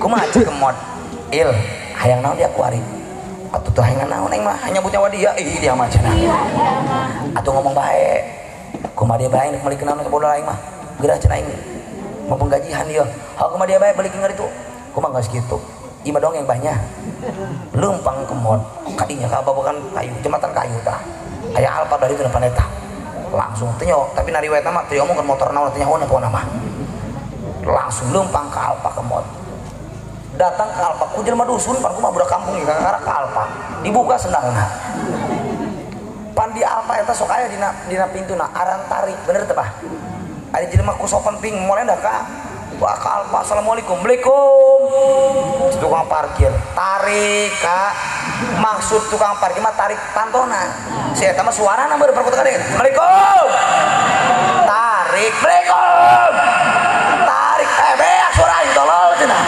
Kumaha cek kemot? Il, hayang naon dia kuari? Atuh teu hayang naon aing mah, hanya nyebut nyawa dia. Ih, dia mah cenah. Atuh ngomong bae. Kumaha dia bae nek meulikeun naon ka bodoh aing mah. Geura cenah aing. Mau penggajian ieu. Ha kumaha dia bae belikeun ngaritu. Kumaha geus kitu. Ieu mah dongeng banyak. Leumpang kemot kadinya ka babakan kayu, jembatan kayu tah. Aya Alfa dari itu depan eta. Langsung teu nyaho, tapi na riwayatna mah teu diomongkeun motor naon teu nyaho pokona mah. Langsung leumpang ka Alfa kemot. Datang ke Alfa, ku jelema dusun pan kumaha budak kampung ieu kakara ka Alfa. Dibuka sendalna. Pan di Alfa eta sok aya dina pintuna aran tarik, bener teu Bah? Ari jelema ku sopan ping molendah ka wah ka Alfa, assalamualaikum. Waalaikum. Tukang parkir, tarik ka. Maksud tukang parkir mah tarik pantona. Si eta mah suarana beureum perkutu kadeng. Waalaikum. Tarik, waalaikum. Tarik, beak suara aing tolol cenah.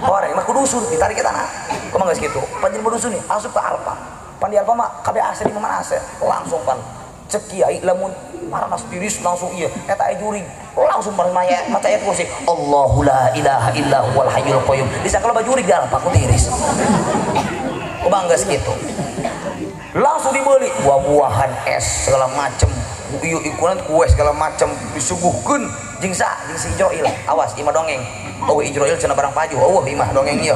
Horeng mah kudusun ditarik ke tanah. Kumaha geus kitu? Pan jelema dusun nih asup ka Alfa. Pan di Alfa mah kabeh AC di mana AC. Langsung pan cek kiai lamun paranas tiris langsung ieu eta aya jurig langsung maya maca ayat kursi Allahu la ilaha illa huwal hayyul qayyum disangka loba jurig di Alfa ku tiris. Kumaha geus kitu? Langsung dibeli buah-buahan es segala macem ieu ikunan kue segala macem disuguhkeun jeung sa jeung si Ijroil. Awas imah dongeng. Eueuh Ijroil cenah barang paju, eueuh imah dongeng ieu.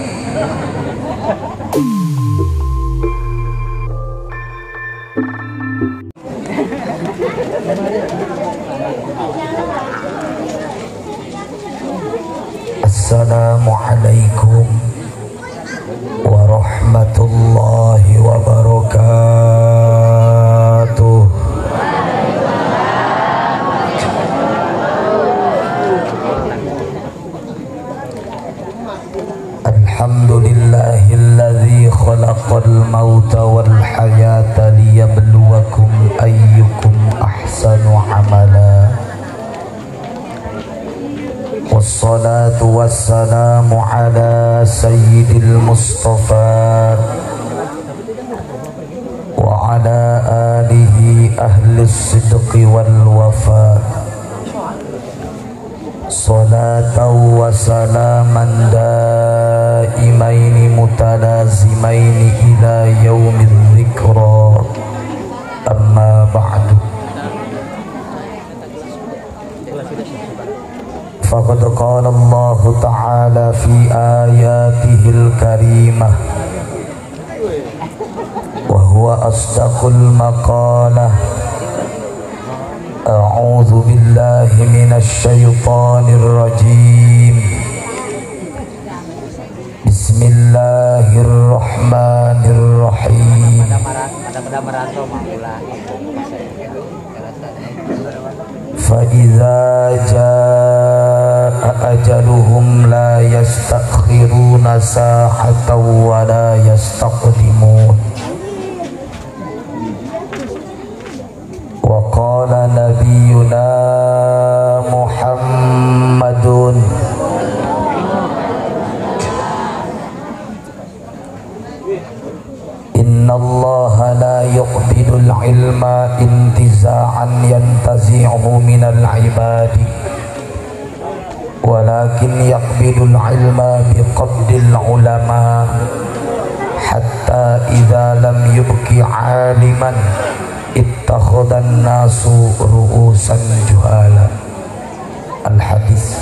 Assalamualaikum warahmatullahi wabarakatuh. Alhamdulillahilladzi khalaqal mauta wal hayata liyabluwakum ayyukum ahsanu amala. Wassalatu wassalamu ala sayyidil mustafa wa ala alihi ahli sidqi wal wafa. Salatan wa salaman daimaini mutalazimaini ila yaumil dzikra. Amma ba'du. Faqad qala Allah Ta'ala fi ayatihil karimah wa huwa asdaqul maqalah. A'udzu billahi minasy syaithanir rajim. Bismillahirrahmanirrahim. Fa idza jaa ajaluhum la yastakhiruna sa'atan wa la yastaqdimun. Wa qala nabiyyuna Muhammadun inna allaha la yuqbidul ilma intiza'an yantazi'uhu minal ibadi walakin yaqbidul ilma biqabdil ulama hatta idza lam yubqi 'aliman ittakhadhan nasu ru'usan juhala. Al-hadis.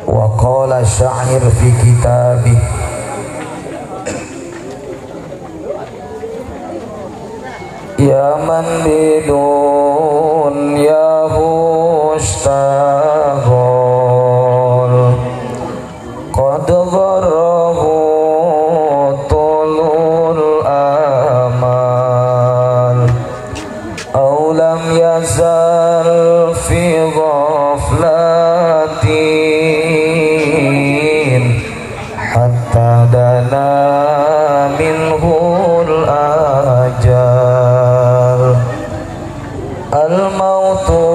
Wa qala sya'ir fi kitabih ya man bidun ya hustahul qad gharahu tulul amal aw lam yazal fi ghaflatin hatta dana minhul ajal. Al-mautu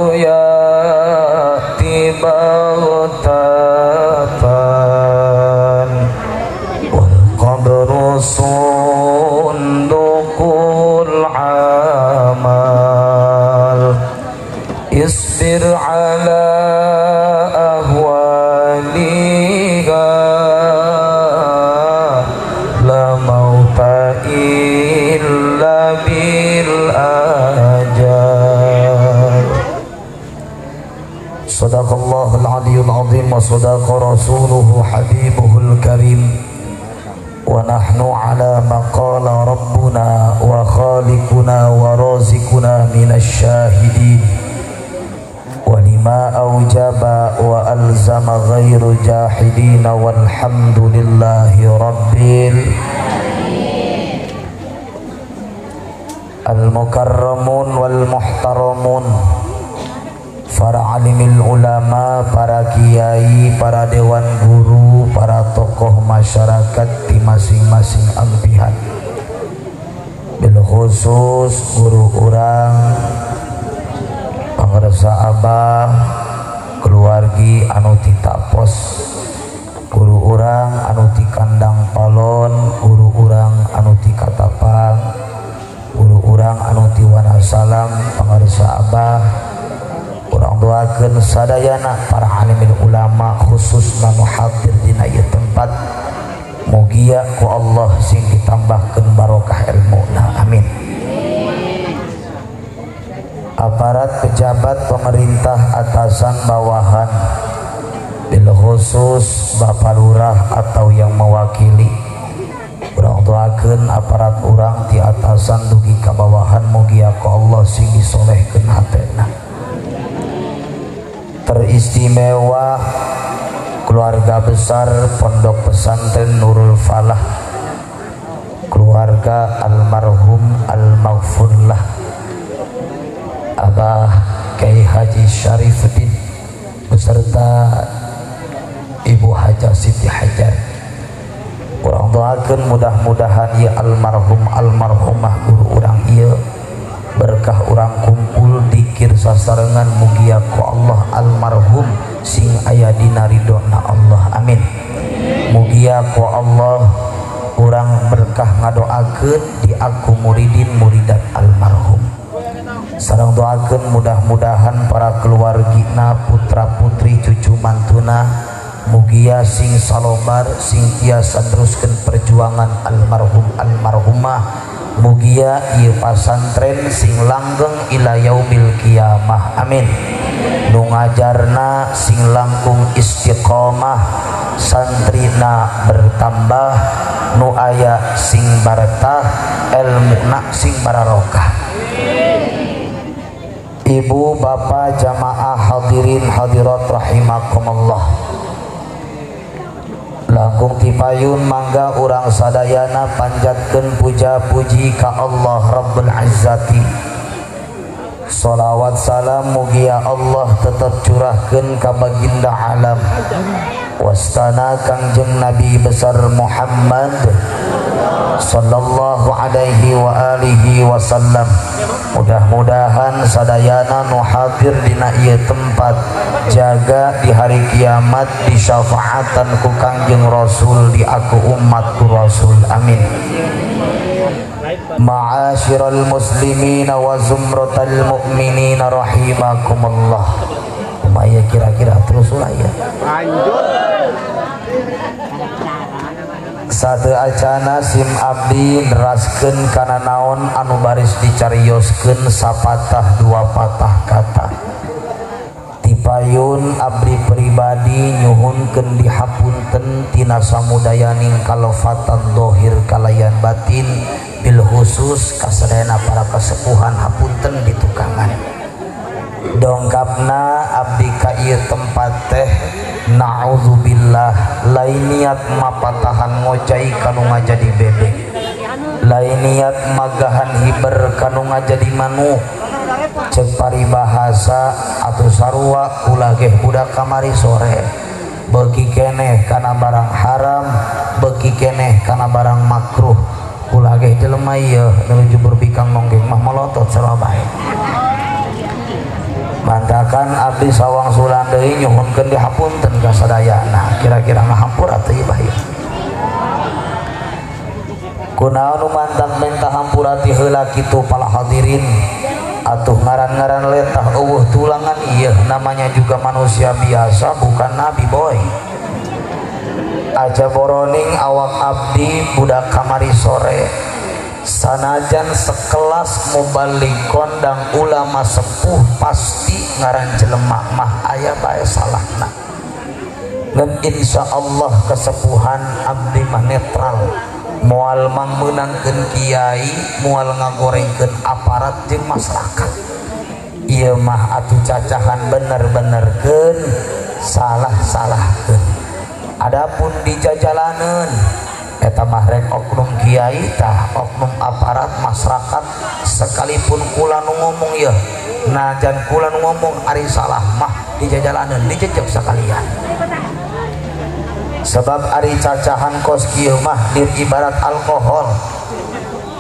Sadaqallahul aliyyul azim wa sadaqa rasuluhu habibuhul karim. Wa nahnu ala ma qala rabbuna wa khaliquna wa razikuna minasy syahidin. Wa lima aujaba wa alzama ghairu jahidin walhamdulillahi rabbil alamin. Al-mukarramun wal muhtaramun, para alimil ulama, para kiai, para dewan guru, para tokoh masyarakat di masing-masing ampihan, bil khusus guru urang pangersa abah keluargi anu ti Tapos, guru urang anu ti Kandang Palon, guru urang anu ti Katapang, guru urang anu ti Wanasalam, pangersa abah. Urang doakeun sadayana para alimil ulama khususna nu hadir dina ieu tempat, mugia ku Allah sing ditambahkeun barokah ilmuna, amin. Aparat pejabat pemerintah atasan bawahan, bil khusus bapak lurah atau yang mewakili, urang doakeun aparat urang ti atasan dugi ka bawahan, mugia ku Allah sing disolehkeun hatena. Teristimewa keluarga besar Pondok Pesantren Nurul Falah, keluarga almarhum almaghfurlah Abah Kiai Haji Syarifuddin beserta Ibu Hajah Siti Hajar. Urang doakeun mudah-mudahan ya almarhum almarhumah guru urang ieu berkah urang kumpul dikir sasarengan, mugia ku Allah almarhum sing aya dina ridona Allah, amin. Mugia ku Allah urang berkah ngadoakeun di aku muridin muridat almarhum. Sareng doakeun mudah-mudahan para keluargina, putra putri, cucu mantuna mugia sing salobar, sing tiasa teruskeun perjuangan almarhum almarhumah, mugia ieu pasantren sing langgeng ila yaumil kiamah, amin. Nu ngajarna sing langkung istiqomah, santrina bertambah, nu aya sing baretah, elmuna sing bararokah. Ibu bapak jamaah hadirin hadirat rahimakumullah, langkung tipayun mangga urang sadayana panjatkeun puja puji ka Allah Rabbul Izzati. Salawat salam mugia Allah tetap curahkeun ka baginda alam wastana Kangjeng Nabi besar Muhammad sallallahu alaihi wa alihi wasallam. Mudah-mudahan sadayana nu hadir dina ieu tempat jaga di hari kiamat di syafaatan ku Kangjeng Rasul di aku umat ku Rasul, amin. Ma'asyiral muslimina wa zumratal mu'minina rahimakumullah. Kumaya kira-kira terus ulah ya. Lanjut. Satu acana sim abdi neraskeun kana naon anu baris dicarioskeun sapatah dua patah kata. Tipayun abdi pribadi nyuhunkeun dihapunten tina samudayaning kalofatan dohir kalayan batin, bil khusus kasadayana para kasepuhan hapunten di tukangan. Dongkapna abdi ka ieu tempat teh na'udzubillah lain niat mapatahan ngocai kanu ngajadi bebek, lain niat magahan hiber kanu ngajadi manuk. Cek paribahasa atau sarua kula geh budak kamari sore beuki keneh kana barang haram, beuki keneh kana barang makruh. Kula geh jelema ieu nuju berbikang nonggeng mah molotot sarua bae. Mantakan abdi sawang sulan deui nyuhunkeun dihapunten ka sadayana, kira-kira ngahampura teu ieu bahaya. Kunaon nu mantak minta hampura ti heula kitu pala hadirin, atuh ngaran-ngaran letah eueuh tulangan ieu namanya juga manusia biasa bukan nabi boy. Aja boroning awak abdi budak kamari sore Sanajan sekelas mubalig kondang ulama sepuh pasti ngaran jelema mah aya bae salahna. Ngan insyaallah kesepuhan abdi mah netral, moal mangmeunangkeun kiai, moal ngagorengkeun aparat jeung masyarakat. Ieu mah atuh cacahan bener-benerkeun, salah-salahkeun. Adapun di jajalaneun eta mah rek oknum kiai tah oknum aparat masyarakat sekalipun kula nu ngomong yeuh najan kula nu ngomong ari salah mah di jajalaneun dijejeg sakalian. Sebab ari cacahan kos kieu mah ibarat alkohol,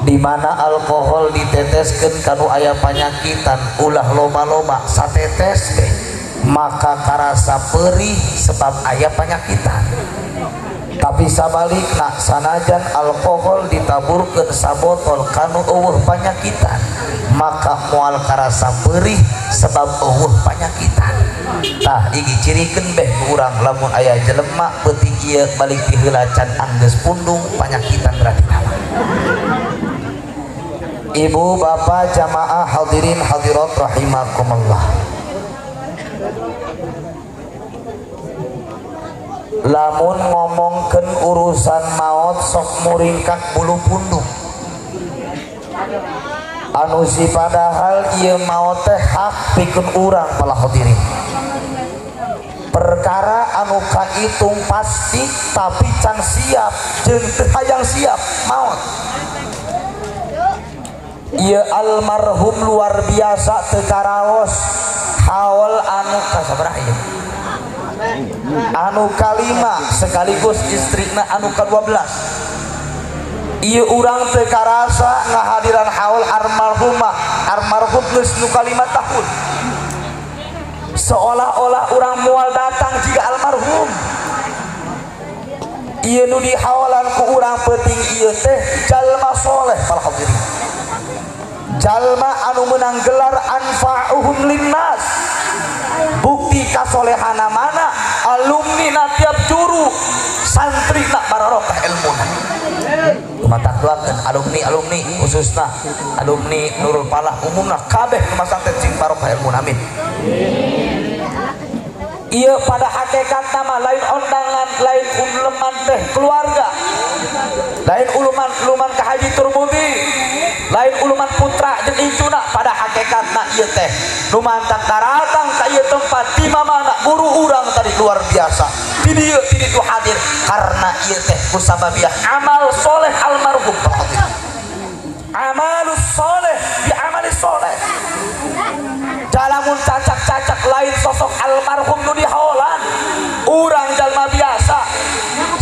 di mana alkohol diteteskeun kanu aya panyakitan ulah loba-loba satetes teh maka karasa perih sebab aya panyakitan. Tapi sabalikna sanajan alkohol ditaburkeun sabotol kanu eueuh panyakitan maka moal karasa perih sebab eueuh panyakitan. Tah iki cirikeun beh ku urang lamun aya jelema peuting ieu balik ti heula can anggeus pundung panyakitan berarti nama. Ibu bapak jamaah hadirin hadirat rahimakumullah. Lamun ngomongkeun urusan maot sok muringkak bulu pundung. Anu si padahal ieu maot teh hak pikeun urang pala hadirin. Perkara anu kahitung pasti tapi can siap jeung teu hayang siap maot. Ieu almarhum luar biasa teu karaos haul anu kasabaraha ieu? Anu kalima sekaligus istrina anu ka-12. Ieu urang teu karasa ngahadiran haul almarhumah, almarhum geus nu kalima tahun. Seolah-olah urang moal datang jika almarhum. Ieu nu dihaolan ku urang peuting ieu teh jalma soleh alhamdulillah. Jalma anu menang gelar anfa'uhum linnas. Bukti kasolehana mana alumni na tiap juru santri nak barokah ilmuna. Kumatak doakeun alumni-alumni khususna alumni Nurul Falah umumna kabeh kumasanten sing barokah ilmuna amin. Ieu pada hakikatna mah lain ondangan, lain uleman teh keluarga, lain uluman uluman ka Haji Turmudi, lain uluman putra jeung incuna. Pada hakikatna ieu teh nu mantap daratang ka ieu tempat di mamana guru urang tadi luar biasa di dieu di ditu hadir karena ieu teh kusababiah amal soleh almarhum. Amalus soleh bi amali soleh. Jalamun cacak-cacak lain sosok almarhum nu dihaolan urang jalma biasa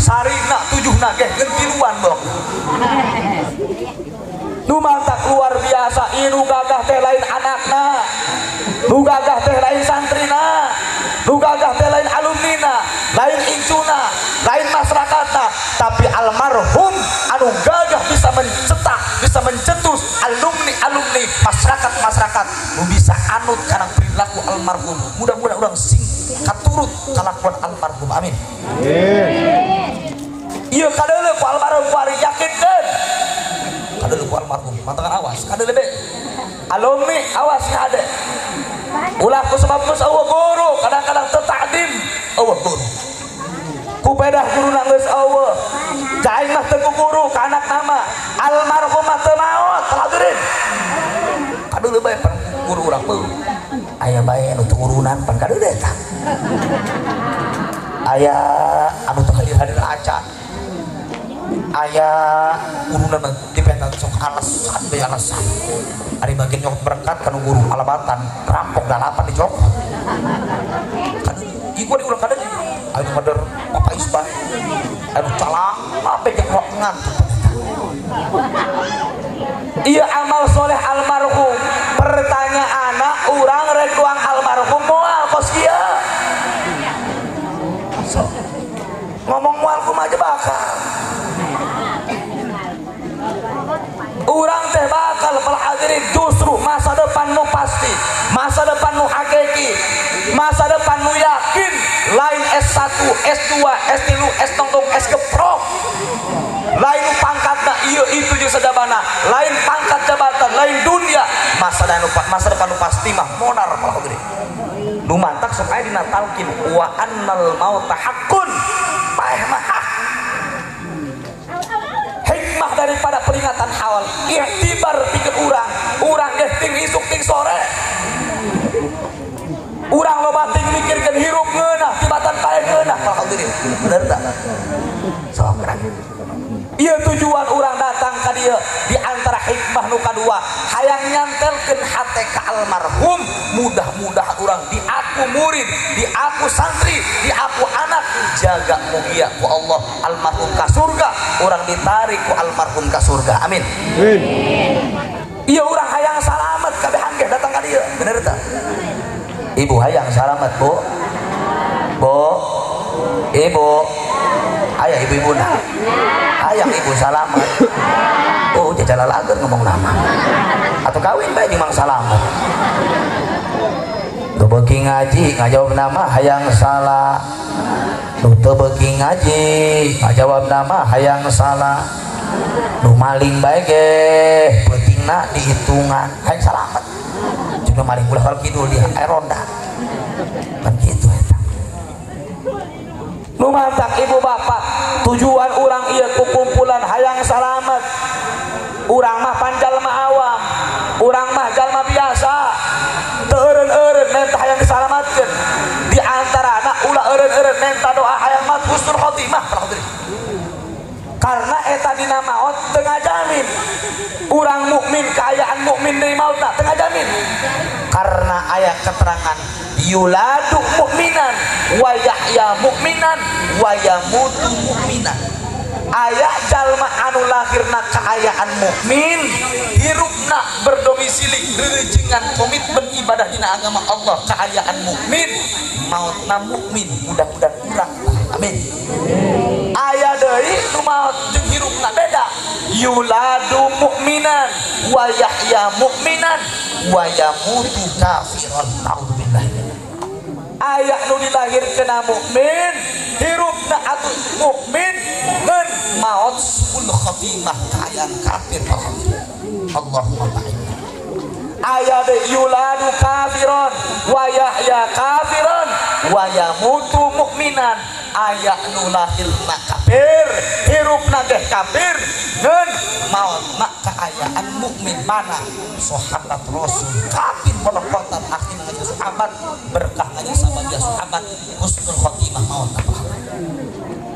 sarina tujuhna geh gentiluan bok nu mantak luar biasa. Ieu gagah teh lain anakna, nu gagah teh lain santrina, nu gagah teh lain alumnina, lain incuna, lain masyarakatna, tapi almarhum anu gagah bisa mencetak, bisa mencetus alumni-alumni masyarakat-masyarakat nu bisa anut kana perilaku almarhum. Mudah-mudahan urang sing katurut kalakuan almarhum amin. Ieu kadeuleu ku almarhum kuari yakinkeun. Kadeuleu ku almarhum, mantangan awas, kadeuleu be. Alumni awas ngade. Ulah ku sebab geus eueuh guru, kadang-kadang teu takdim eueuh guru. Ku pedah guruna geus eueuh. Caing mah teu ku guru ka anak nama. Almarhum mah teu maot, hadirin. Kadeuleu bae pan guru urang beuh. Aya bae anu teu urunan pan kadeuleu eta. Aya anu teu hadir-hadir acan. Aya urunan mah dipentan sok alasan bae alasan. Ari bagian nyokot berangkat kanu guru alabatan rampok dalapan dicokot. Kadeuleu ieu di urang kadeuleu. Anu meder Bapak Isbah anu calak sampai ke ngantuk. Iya amal soleh almarhum. Pertanyaan anak urang rek tuang almarhum moal kos kieu. So, ngomong moal kumaha bakal. Urang teh bakal hadirin justru masa depan nu pasti, masa depan nu hakiki, masa depan nu yakin, lain S1, S2, S3, S tongtong, S keprok, lain nu pangkatna ieu itu jeung sadabana, lain masa depan nu pasti mah monar malah gede. Nu mantak sok aya dina talqin wa annal mauta haqqun. Paeh mah hak. Hikmah daripada peringatan awal iktibar pikeun urang, urang geus ting isuk ting sore. Urang loba ting mikirkeun hirup ngeunah tibatan paeh ngeunah malah gede. Bener tak? Sok urang. Ieu tujuan urang datang ka dieu di antara hikmah nu kadua hayang nyantelkeun hate ka almarhum, mudah-mudahan urang diaku murid, diaku santri, diaku anak, jaga mugia ku Allah almarhum ka surga, urang ditarik ku almarhum ka surga. Amin. Ieu urang hayang salamet kabehan ge datang ka dieu, bener teu? Ibu hayang salamet, Bu. Bu. Ibu. Ayah ibu-ibu nah. Hayang ibu salamet. Oh, jajala lager ngomong nama. Atau kawin bae jeung Mang Salamet. Nu beuki ngaji ngajawab nama hayang salah. Nu teu beuki ngaji ngajawab nama hayang salah. Nu maling bae ge peutingna dihitungan hayang salamet. Jeung maling ulah kalau kidul dia aya ronda. Kan kitu eta. Nu mantak ibu bapak tujuan urang ieu kukumpulan hayang salamet. Urang mah panjalma awam, urang mah jalma biasa. Teu eureun-eureun menta hayang disalametkeun. Di antarana ulah eureun-eureun menta doa hayang mat husnul khotimah. Karena eta dina maot teu ngajamin. Urang mukmin kaayaan mukmin deui maotna teu ngajamin. Karena aya keterangan yuladu mukminan wa yahya mukminan wa yamutu mukminan. Aya jalma anu lahirna kaayaan mukmin, hirupna berdomisili reurejengan komitmen ibadah dina agama Allah kaayaan mukmin, maotna mukmin, mudah-mudahan urang. Amin. Aya deui nu maot jeung hirupna beda. Yuladu mukminan wa yahya mukminan wa yamutu kafiran. Naudzubillah. Aya nu dilahirkeun mukmin, hirupna atuh mukmin ngan maot sul khatimah kaayaan kafir. Allahumma ba'id. Aya de yuladu kafiron wa yahya kafiron wa yamutu mukminan. Aya nu lahirna kafir, hirupna ge kafir ngan maotna kaayaan mukmin. Mana sahabat Rasul kafir polokotan akhirna ngaji sahabat berkah ngaji sahabat sahabat husnul khotimah maot apa.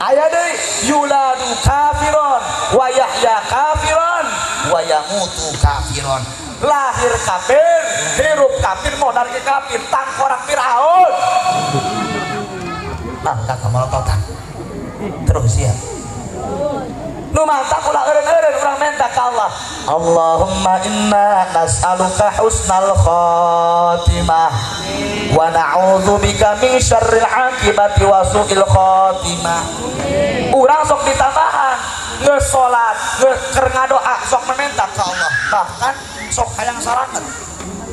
Aya deui yuladu kafiron wa yahya kafiron wa yamutu kafiron. Lahir kafir, hirup kafir, modar ke kafir, tangkorak Firaun. Nah, kakak molototan. Terus ya. Nu mantak ulah eureun-eureun urang menta ka Allah. Allahumma inna nas'aluka husnal khatimah wa na'udzubika min syarril akibati wa su'il khatimah. Urang sok ditambahan geus salat, geus keur ngadoa sok meminta ka Allah. Bahkan sok hayang salamet.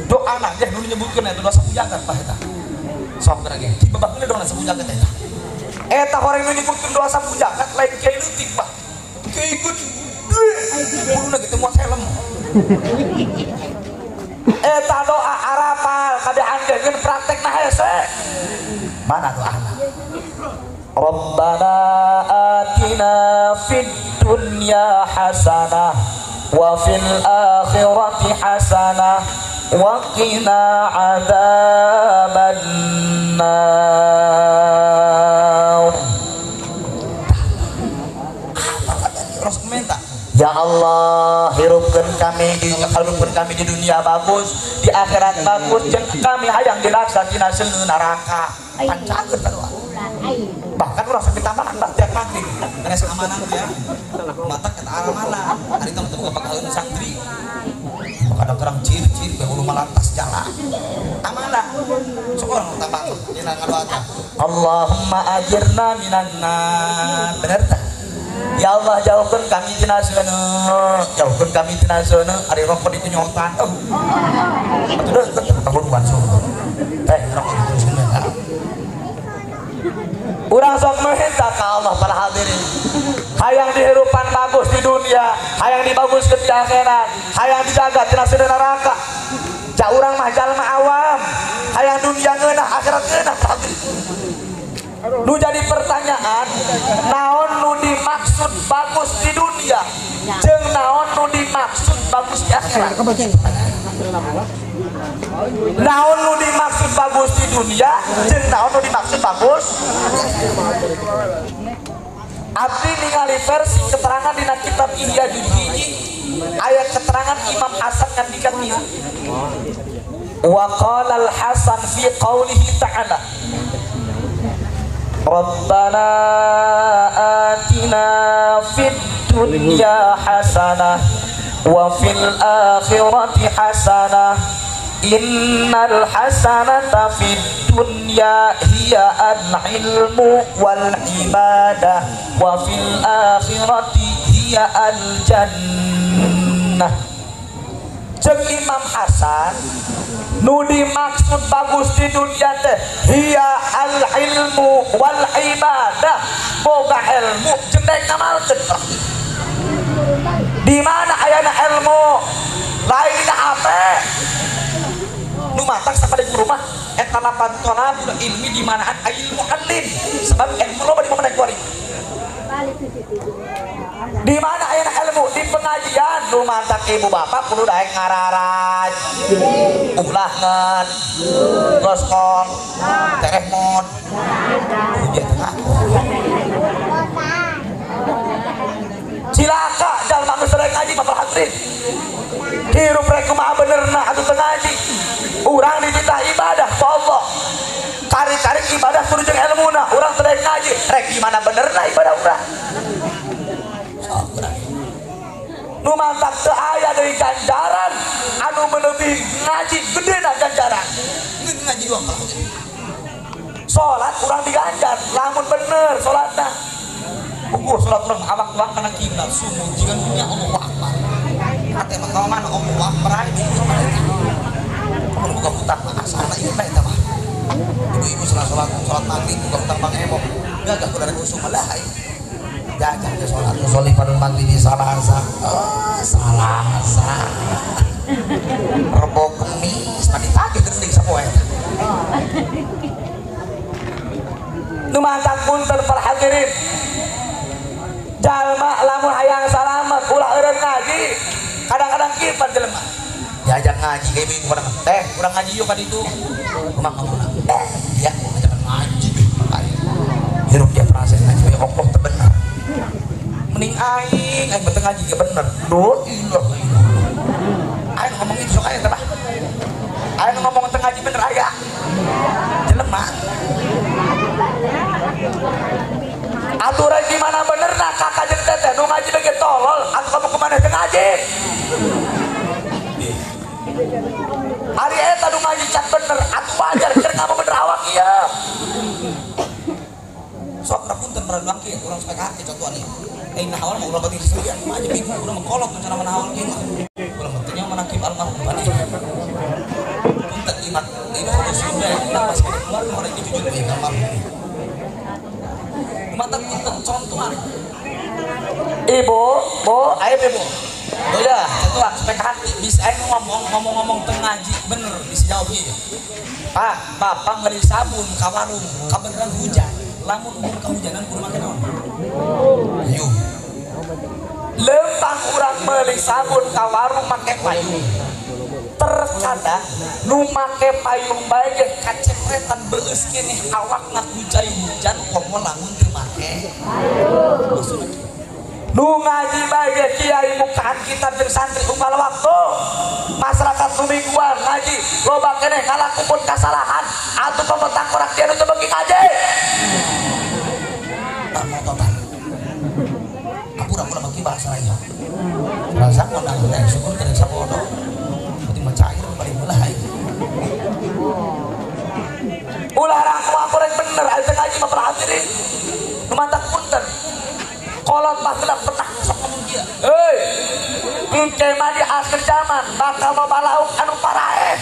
Doana ge nu nyebutkeun eta doa sapu jagat bah eta. Sok geura ge. Dibabakkeun doa sapu jagat eta. Eta horeng nu nyebutkeun doa sapu jagat lain kiai leutik bah. Kiai gede. Buluna ge teu muat helm. Eta doa arapal kabehan ge ngeun praktekna hese. Mana doana? Rabbana atina fid dunya hasanah wa fil akhirati hasanah wa qina adzaban nar. Rasul minta, ya Allah, hirupkeun kami di hirupkeun kami di dunia bagus, di akhirat bagus, jeung kami hayang dilaksa tina seuneu neraka. Pancageun doa. Bahkan urang sampai tambahan bah tiap maghrib beres amanah ya. Mata kata amanah. Hari itu teu bakalan santri. Kadang terang ciri-ciri bae ulu malantas jalan. Amanah. Sok urang tambah dina ngadoa. Allahumma ajirna minan nar. Bener tah? Ya Allah jauhkan kami tina seuneu, jauhkan kami tina seuneu, ari rokok ditunyotan. Oh. Atuh deukeut tahun surga. Teh rokok ditunyotan. Urang sok meminta ka Allah para hadirin. Hayang dihirupan bagus di dunia, hayang dibaguskeun di akhirat, hayang dijaga tina seuneu neraka. Ja urang mah jalma awam, hayang dunia ngeunah akhirat ngeunah. Nu jadi pertanyaan, naon nu dimaksud bagus di dunia jeung naon nu dimaksud bagus di akhirat? Naon nu dimaksud bagus di dunia jeung naon nu dimaksud bagus? Abdi ningali versi keterangan dina kitab Ihya juz 1 ayat keterangan Imam Hasan ngandikan ieu. Wa qala al Hasan fi qoulihi ta'ala Rabbana atina fid dunya hasanah wa fil akhirati hasanah innal hasanata fid dunya hiya al-ilmu wal ibadah wa fil akhirati hiya al-jannah. Jeung Imam Hasan nu dimaksud bagus di dunia teh hiya al-ilmu wal ibadah, boga ilmu jeung daek ngamalkeun. Di mana ayana ilmu? Lain dina HP. Nu matak sampai di rumah eta lapan tolabul ilmi di manaan ilmu alim, sebab ilmu loba di mana kuari. Di mana ayana ilmu? Di pengajian. Nu mantak ibu bapak kudu daek ngararaj, ulah ngan goskong tereh mod cilaka jalma geus daek ngaji mah hadirin. Hirup rek kumaha benerna atuh teu ngaji. Urang dititah ibadah ku Allah, kari-kari ibadah kudu jeung ilmuna. Urang teu daek ngaji, rek gimana benerna ibadah urang? Nu mantak teu aya deui ganjaran anu melebihi ngaji, gedena ganjaran. Ngaji doang kalau salat urang diganjar lamun bener salatna. Ukur salat urang awak tuang kana kiblat sumur jiga dunya Allahu Akbar. Ate mah ka mana Allahu Akbar aya di mun buka hutang mah asana ieu mah eta mah. Ibu-ibu salat salat maghrib buka hutang bang ebok. Gagah kudu rek usum lah ieu. Gagah teh salat sholli fardhu maghrib salasa. Oh, salasa. Rebo kemis tadi tagih geuning sapoe. Nu mantak punten para hadirin. Jalma lamun hayang salamet ulah eureun ngaji. Kadang-kadang kieu pan jelema. Diajak ngaji ka ibu-ibu kadang teh urang ngaji yuk ka ditu. Kumaha ngomongna? Dia ngajakan ngaji. Hirup dia proses ngaji we Allah teu bener. Mending aing aing teu ngaji ge bener. Duh ilah. Aing ngomong itu sok aya teh bah. Aing ngomong teu ngaji bener aya. Jelema. Aturan gimana benerna kakak jeung teteh nu ngaji ge tolol atuh kamu kemana teu ngaji. Hari eta nu ngaji can bener atuh wajar keur kamu bener awak ieu. Sok punten para kieu urang supaya kaharti contohan ieu. Eh nah awal mah ulah batin sendirian mah aja bingung urang mah kolot cara mana awal kieu mah. Urang mah teu nyaho manakib almarhum bani. Punten imat ini kudu Sunda urang pas keluar mah urang jujur we ka almarhum. Mata punten contohan. Ibu, bu, ayo ibu. Udah, contohan supaya kaharti bisa aing ngomong-ngomong teu ngaji bener bisa jawab ieu. Pak, bapak meuli sabun ka warung, kabeneran hujan. Lamun umur kehujanan kudu make naon? Payung. Lempang urang meuli sabun ka warung make payung. Terkadang nu make payung bae ge kacepretan beueus keneh awakna ku cai hujan komo lamun teu make payung. Nu ngaji bae ge kiai mukaan kitab jeung santri unggal waktu. Masyarakat nu mingguan ngaji loba keneh ngalakukeun kasalahan atuh pemetang korak dia nu teu beuki ngaji. Tak mototan. Ampura ulah beuki bahasa lain. Bahasa ngondang teh syukur teh sapodo. Penting mah cair bari meulah aing. Ulah raku aku rek bener aing teh ngaji mah perhatirin. Nu mantak punten. Kolot mah pernah sok ngomong kieu. Heuy. Engke mah di akhir zaman bakal loba lauk anu paraeh.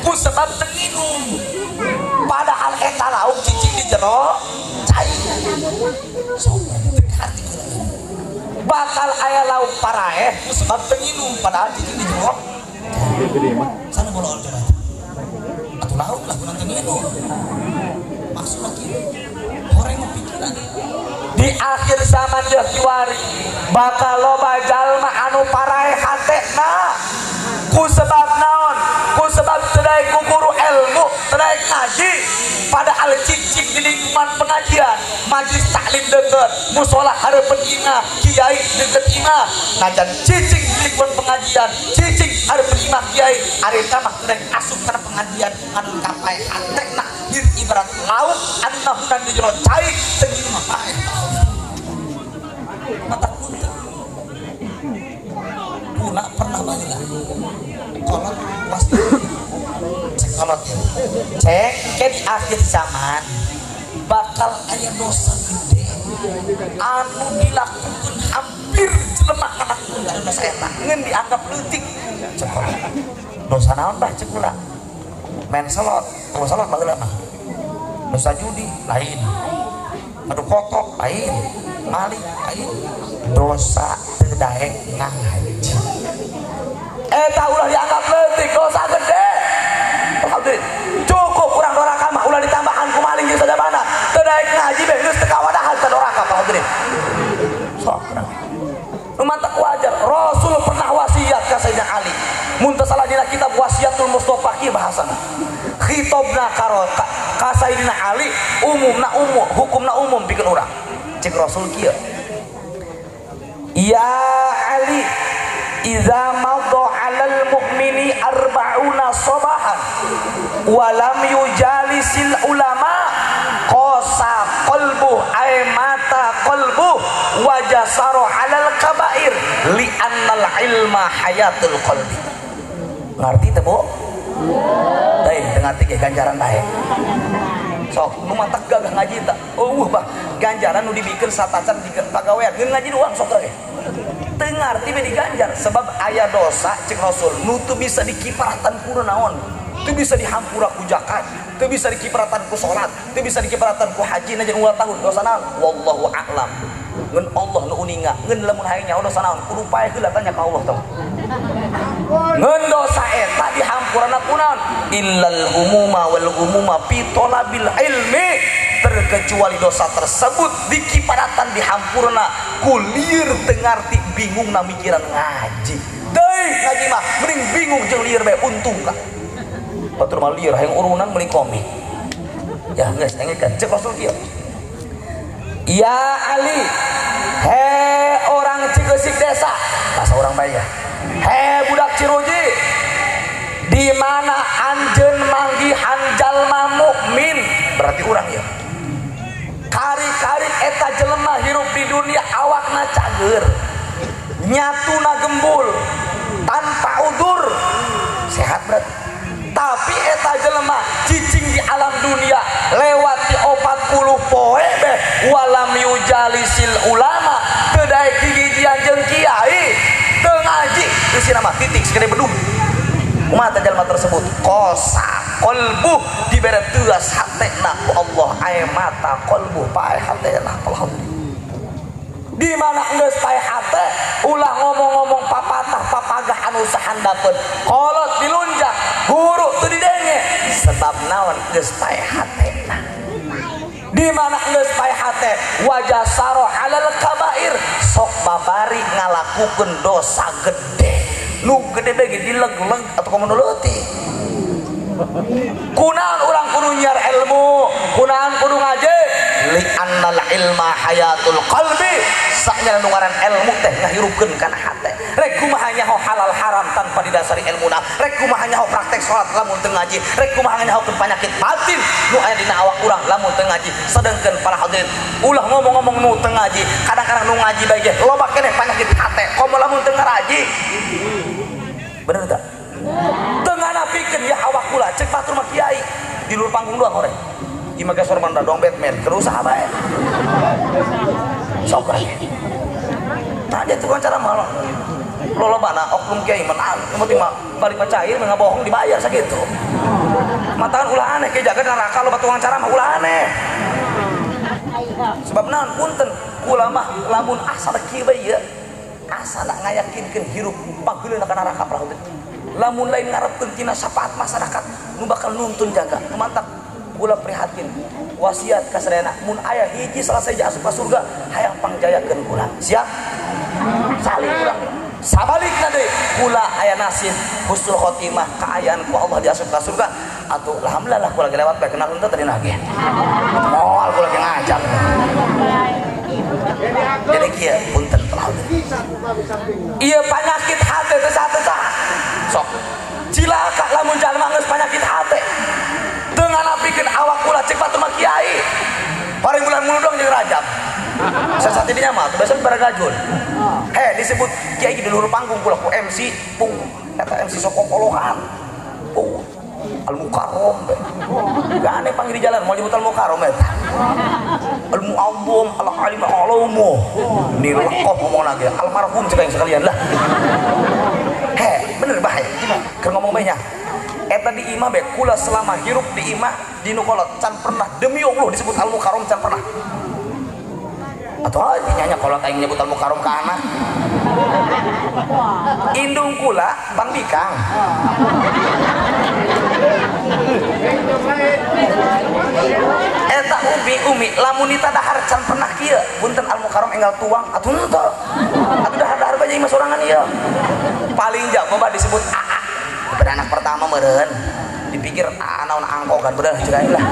Ku sebab teu nginum. Padahal eta lauk cicing di jero cai. Sok teu hati urang. Bakal aya lauk paraeh ku sebab teu nginum padahal cicing di jero. Sana bolool coba. Atuh lauk lah kunaon teu nginum. Maksudna kieu. Horeng mah pikiran. Di akhir zaman deui kiwari bakal loba jalma anu paraeh hatena. Ku sebab naon? Ku sebab teu daek ku guru ilmu, teu daek ngaji. Padahal cicing di lingkungan pengajian, majlis taklim deket, musola hareupeun imah, kiai deket imah. Najan cicing di lingkungan pengajian, cicing hareupeun imah kiai, ari mah teu daek asup kana pengajian anu kapae hatena dir ibarat laut anu nahunan di jero cai teu nginum paeh. Mata punten. Puna pernah baheula. Kolot pasti cek kolot ya. Cek ke di akhir zaman bakal aya dosa gede anu dilakukan hampir jelema anak muda dosa eta ngeun dianggap leutik. Cek kolot. Dosa naon bah cek kula? Main slot, kalau slot baheula mah. Dosa judi lain. Adu kotok lain. Maling lain. Dosa teu daek ngaji. Eta ulah dianggap leutik, dosa gede. Alhamdulillah. Cukup urang doraka mah ulah ditambahan ku maling jeung sajabana. Teu daek ngaji beh geus teu kawadahan teu doraka alhamdulillah. Sok urang. Nu mantak wajar. Rasul pernah wasiat ka Sayyidina Ali. Mun teu salah dina kitab Wasiatul Mustafa kieu bahasana. Khitobna ka Sayyidina Ali umumna umum, hukumna umum pikeun urang. Cek Rasul kieu. Ya Ali, iza madha 'alal mu'mini arba'una sabahan wa lam yujalisil ulama qasa qalbuh ay mata qalbuh wa jasara 'alal kabair li annal ilma hayatul qalbi. Ngarti teh Bu? Teuing teu ngarti ge ganjaran bae. Sok nu matak gagah ngaji teh. Eueuh bah ganjaran nu dibikeun satacan di pagawean ngeun ngaji doang sok ge. Teu ngarti be diganjar sebab aya dosa cek Rasul nu teu bisa dikipratan ku naon, teu bisa dihampura ku zakat, teu bisa dikipratan ku salat, teu bisa dikipratan ku haji najan ulah tahun dosa naon wallahu a'lam. Ngeun Allah nu uninga, ngeun lamun hayang nyaho dosa naon kudu paeh heula tanya ka Allah teh. Ngeun dosa eta dihampurana ku naon illal umuma wal umuma fi talabil ilmi, terkecuali dosa tersebut dikiparatan dihampurna ku lieur teu ngarti bingung na mikiran ngaji. Deui ngaji mah mending bingung jeung lieur bae untung ka. Batur mah lieur hayang urunan meuli komik. Ya geus dengekeun cek Rasul kieu. Ya Ali, he orang Cigeusik desa, bahasa orang bae ya. He budak Ciruji, di mana anjeun manggihan jalma mukmin, berarti urang ya. Kari-kari eta jelema hirup di dunia awakna cager, nyatuna gembul, tanpa udur, sehat berarti. Tapi eta jelema cicing di alam dunia lewat di 40 poe beh walam yujalisil ulama teu daek gigijian jeung kiai teu ngaji geus mah titik segede bedug. Kumaha teh jalma tersebut? Qosa qalbuh dibere teuas hatena ku Allah ay mata qalbuh pae hatena alhamdulillah. Di mana geus pae hate ulah ngomong-ngomong papatah papagah anu sahandapeun kolot dilunjak guru teu didenge sebab naon geus pae hatena. Di mana geus pae hate wajah saro alal kabair sok babari ngalakukeun dosa gede nu gede bege dileg-leg atau komo nu leutik. Kunaon urang kudu nyiar ilmu, kunaon kudu ngaji li annal ilma hayatul qalbi. Saknya nu ngaran ilmu teh ngahirupkeun kana hate. Rek kumaha nyaho halal haram tanpa didasari ilmuna, rek kumaha nyaho praktek salat lamun teu ngaji, rek kumaha nyahokeun penyakit batin nu aya dina awak urang lamun teu ngaji. Sedengkeun para hadirin ulah ngomong-ngomong nu teu ngaji, kadang-kadang nu ngaji bae ge loba keneh penyakit hate komo lamun teu ngaraji. Bener teu? Teu nganapikeun ya awak kula cek batur mah kiai di luar panggung doang horeng. Ieu mah geus sorban doang Batman, keur usaha bae. Sok lagi. Nah dia tukang cara malah. Lolobana oknum kiai menang, yang penting mah balik mah cair, mah bohong dibayar sakitu. Mataan ulah aneh, kiai jaga neraka loba tukang cara mah ulah aneh. Sebab naon punten, kula mah lamun asal kieu bae ieu, asal ngayakinkeun hirup panggeuleuh ka neraka perahu teh. Lamun lain ngarepkeun tina syafaat masyarakat nu bakal nuntun jaga. Nu mantak kula prihatin wasiat ka sadayana mun aya hiji salah sahiji asup ka surga hayang pangjayakeun kula. Siap? Saling urang. Sabalikna deui kula aya nasib husnul khotimah kaayaan ku Allah diasup ka surga atuh alhamdulillah lah kula lewat bae kenal henteu tadi nage. Moal kula ge ngajak. Jadi kieu punten telah. Ieu panyakit hate teh satu sok. Cilaka lamun jalma geus panyakit hate. Teu nganapikeun awak kula cek batur mah kiai. Paling bulan muludong jeung Rajab. Sasatidinya mah tuh biasa baragajul. Heh disebut kiai di luhur panggung kula ku MC pung eta MC sokokolohan. Pung Al Mukarrom be. Gak aneh panggil di jalan mau nyebut Al Mukarrom eta. Al Muazzam Al Alim Alamu. Nilaqoh ngomong lagi almarhum cek yang sekalian lah. Heh bener bae. Keur ngomong bae nya. Eta di imah be kula selama hirup di imah di nu kolot can pernah demi Allah disebut Al Mukarrom can pernah. Atau nyanyi kalau aing nyebut Al Mukarrom ka anak. Indung kula pangbikang. Eta umi lamun ditadahar can pernah kieu punten Al Mukarrom enggal tuang atuh henteu. Atuh dahar-dahar bae imah sorangan ieu. Paling jago mah disebut AA. Pada anak pertama meureun dipikir AA naon angkokan bener cek aing lah.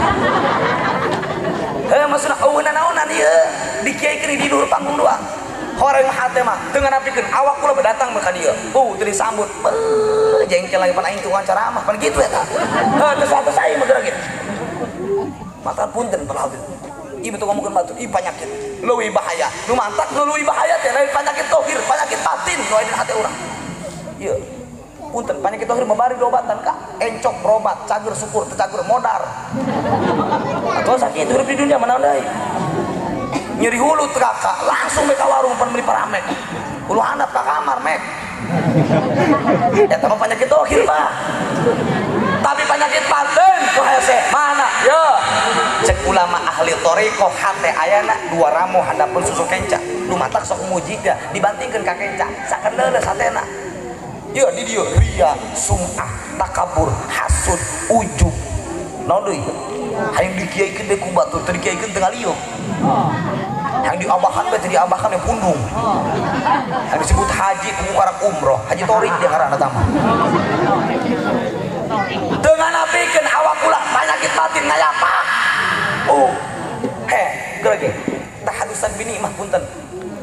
Heh maksudna eueuh naonan ieu dikiaikeun di luhur panggung dua. Horeng hate mah teu nganapikeun awak kula datang ka dieu. Teu disambut. Beuh jengkel lagi pan aing tukang ceramah pan kitu eta. Heuh teu satu aing mah geura kitu. Mata punten telah ieu betul ngomongkeun batur ieu panyakit leuwih bahaya. Nu mantak nu leuwih bahaya teh lain panyakit tohir, panyakit batin nu aya dina hate urang. Ieu punten panyakit tohir mabari diobatan ka encok berobat cager syukur teu cager modar. Atuh sakit hidup di dunia mana deui. Nyeri hulu teu ka langsung ka warung pan meuli paramek. Hulu handap ka kamar mek. Eta mah panyakit tohir mah. Tapi penyakit batin ku hese mana yo cek ulama ahli thariqah hate ayana dua ramo handapeun susu kenca nu matak sok muji dia dibandingkeun ka kenca sakendeuleuh hatena yo di dieu ria sum'ah takabur hasud ujub naon deui hayang dikiaikeun deui ku batur teu dikiaikeun teu ngalieu hayang diabahan bae teu diabahan we pundung hayang disebut haji ku karak umroh haji torik dia ngaranna tah mah. Dengan napikeun awak kula penyakit batin ngayapa. Oh. Heh, geura ge. Tahadusan bini mah punten.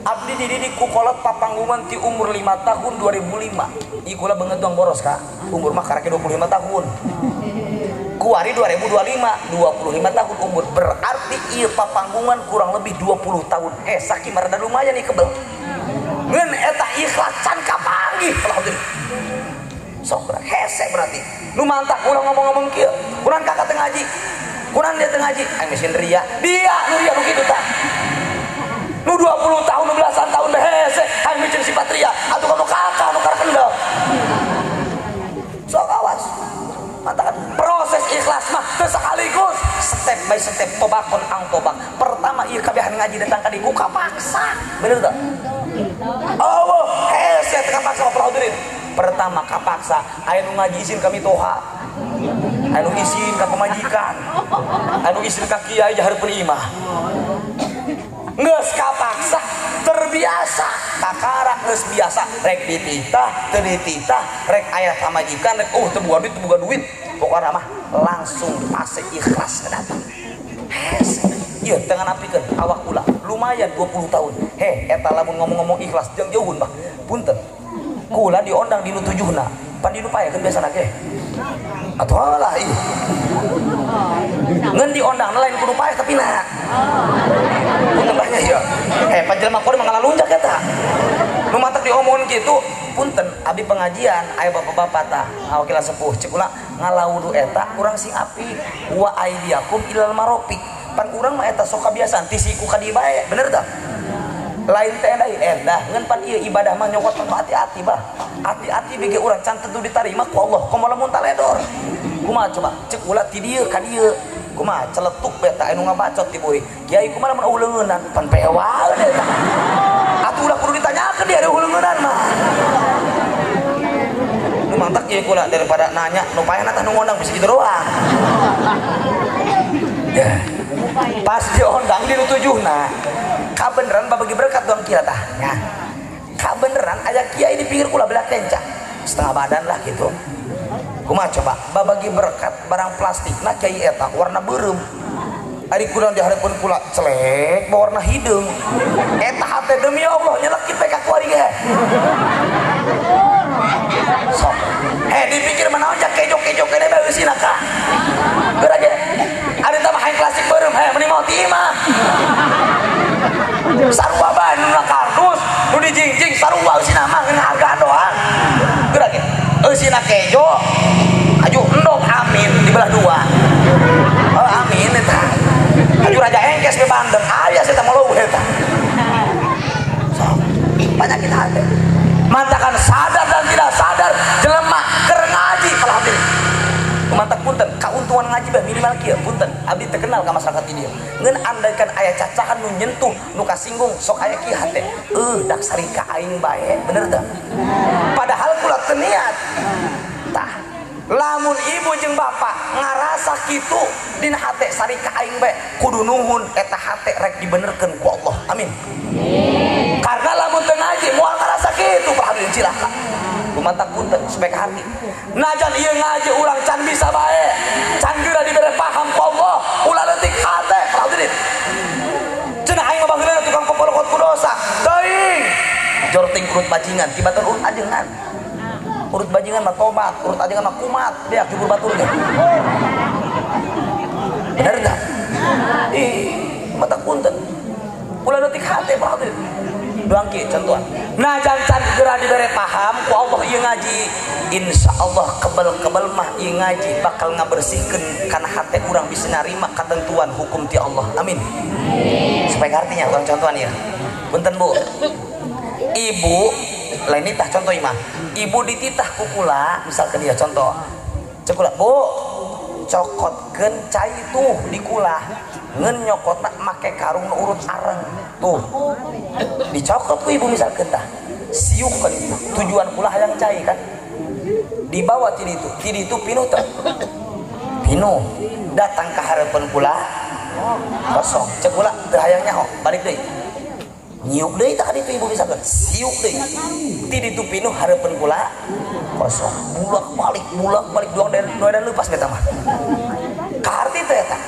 Abdi dididik ku kolot papanggungan ti umur 5 tahun 2005. Ieu kula beungeut doang boros ka. Umur mah karek 25 tahun. Kuari 2025, 25 tahun umur. Berarti ieu papanggungan kurang lebih 20 tahun. Sakieu mah rada lumayan ieu kebel. Ngeun eta ikhlas can kapanggih alhamdulillah. Sok hese berarti. Nu mantak ulah ngomong-ngomong kieu. Kurang kakak teu ngaji. Kurang dia teu ngaji. Aing mesin ria. Dia nu ria nu kitu tah. Nu 20 tahun, nu belasan tahun teh hese. Aing micin sifat ria. Atuh kamu kakak nu karakendel. Sok awas. Mantakan proses ikhlas mah teu sekaligus. Step by step tobakon ang tobak. Pertama ieu kabehan ngaji datang ka dieu ku kapaksa. Bener teu? Allah hese teu kapaksa mah hadirin. Pertama kapaksa, aya nu ngaji izin kami toha, aya nu izin ka pamajikan, aya nu izin ka kiai hareupeun imah. Geus kapaksa, terbiasa, kakara geus biasa, rek dititah, teu dititah, rek aya pamajikan, rek teu boga duit, teu boga duit, pokona mah langsung pase ikhlas datang. Hese, ieu teu nganapikeun awak kula, lumayan 20 tahun. Heh, eta lamun ngomong-ngomong ikhlas jeung jauhun bah. Punten. Kula diondang di nu tujuhna pan di nu paekeun biasana ge atuh lah ieu ngeun diondang lain kudu paeh tapi na punten bah nya ieu heh pan jelema kuari mah ngalalunjak eta nu matak diomongkeun kitu punten abdi pengajian aya bapak-bapak tah ngawakilan sepuh cek kula ngalawudu eta urang sing apik wa aidiakum ilal marofiq pan urang mah eta sok kabiasaan ti siku ka dieu bae bener tah lain teh endah endah ngan pan ieu ibadah mah nyokot hati-hati bah hati-hati bege urang can tentu ditarima ku Allah komo lamun taledor kumaha coba cek ulah ti dieu ka dieu kumaha celetuk beta anu ngabacot di buri kiai kumaha lamun uleungeunnan pan pewaeun eta atuh ulah kudu ditanyakeun dia ada uleungeunnan mah nu Mantak ieu kula daripada nanya nu payahna tah nu ngondang bisa gitu doang. Ya. Pas diondang di nu tujuhna. Kabeneran babagi berkat doang kira tah nya. Kabeneran aya kiai di pinggir kula belah kenca. Setengah badan lah gitu. Kumaha coba babagi berkat barang plastikna kiai eta warna beureum. Ari kurang di hareupeun kula celek warna hideung. Eta hate demi Allah nyelekit bae ka kuari ge. Sok. Heh dipikir manaon jak kejo-kejo kene bae eusina ka. Geura ge. Ari tah mah hayang klasik beureum heh meuni mau ti imah. Sarua bae nu kardus, nu dijingjing sarua eusina mah ngeun hargaan doang. Geura ge. Eusina kejo aju endog amin dibelah dua. Oh amin eta. Aju raja engkes be bandeng aya saya teh leuwih eta. Sok banyak kita hate. Mantakan sadar dan tidak sadar jelema keur ngaji alhamdulillah. Mantak punten kauntungan ngaji bah minimal kieu punten abdi terkenal ka masyarakat di dieu. Ngeun andaikan aya cacahan nu nyentuh nu kasinggung sok aya kieu hate. Dak sarika aing bae bener teu? Padahal kula teu niat. Tah lamun ibu jeung bapak ngarasa kitu dina hate sarika aing bae kudu nuhun eta hate rek dibenerkeun ku Allah. Amin. Karena lamun teu ngaji moal ngarasa kitu Pak hadirin cilaka. Lumantak punten supaya ka hati. Najan ieu ngaji urang can bisa bae. Can geura dibere paham ku Allah, ulah leutik hate Pak hadirin. Cenah aing mah baheula tukang popolokot ku dosa. Teuing. Jorting urut bajingan, tibatan urut ajengan. Urut bajingan mah tobat, urut ajengan mah kumat, beak jubur batur ge. Bener tah? Ih, mata punten. Ulah leutik hate Pak hadirin. Doang kieu contohan. Najan can geura dibere paham ku Allah ieu ngaji. Insya Allah kebel-kebel mah ieu ngaji bakal ngabersihkeun kana hate urang bisa narima ketentuan hukum ti Allah. Amin. Supaya artinya urang contohan ieu. Punten Bu. Ibu lain nitah contoh imah. Ibu dititah ku kula misalkan dia contoh. Cek kula, Bu, cokotkeun cai tuh di kula. Ngeun nyokotna make karung nu urut areng. Tuh. Dicokot ku ibu misalkan tah. Siuk kan itu. Tujuan kula hayang cai kan. Dibawa ti ditu. Ti ditu pinuh teh. Pinuh. Datang ka hareupeun kula kosong. Cek kula teu hayang nyaho, balik deui. Nyiuk deui tah ka ditu ibu misalkan. Siuk deui. Ti ditu pinuh hareupeun kula kosong. Bulak balik doang dan lepas eta mah. Kaharti teh eta.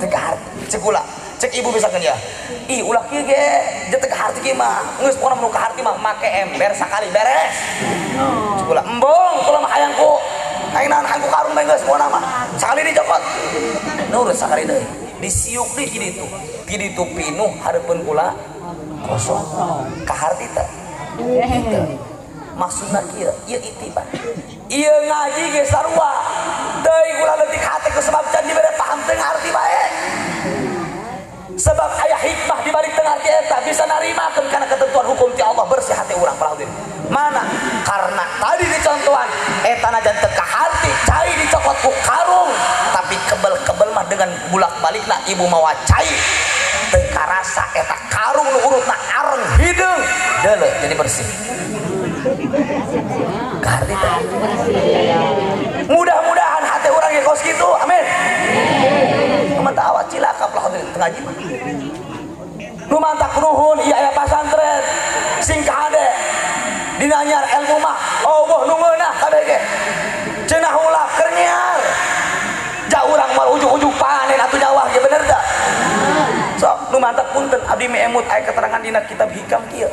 Teu kaharti. Cek kula, cek ibu misalkan ya. Ih ulah kieu ge, teu kaharti kieu mah. Geus pokona nu kaharti mah make ember sakali beres. Cek kula, embung kula mah hayang ku hayang naon hayang ku karung bae geus pokona mah. Sakali dicokot. Nurut sakali deui. Disiuk deui ti ditu. Ti ditu pinuh hareupeun kula kosong. Kaharti teh. Maksudna kieu, ieu itibar. Ieu ngaji ge sarua. Teuing ulah leutik hate ku sebab can dibere paham teu ngarti bae. Sebab aya hikmah di balik teu ngarti eta bisa narimakeun kana ketentuan hukum ti Allah bersih hate urang parahudin. Mana? Karena tadi dicontohan eta najan teu kaharti cai dicokot ku karung, tapi kebel-kebel mah dengan bulak-balikna ibu mawa cai teu karasa eta karung nu urutna areng hideung deuleu jadi bersih. Kaharti teh. Mudah-mudahan hati urang ge kos kitu. Amin. Mantap awak cilaka lah hadirin teu ngaji mah. Nu mantak nuhun ieu aya pasantren sing kahade dina nyiar ilmu mah Allah nu ngeunah kabeh ge. Cenah ulah keur nyiar. Ja urang mah ujug-ujug panen atuh nyawah ge bener teu? Sok nu mantak punten abdi mi emut aya keterangan dina kitab hikam kieu.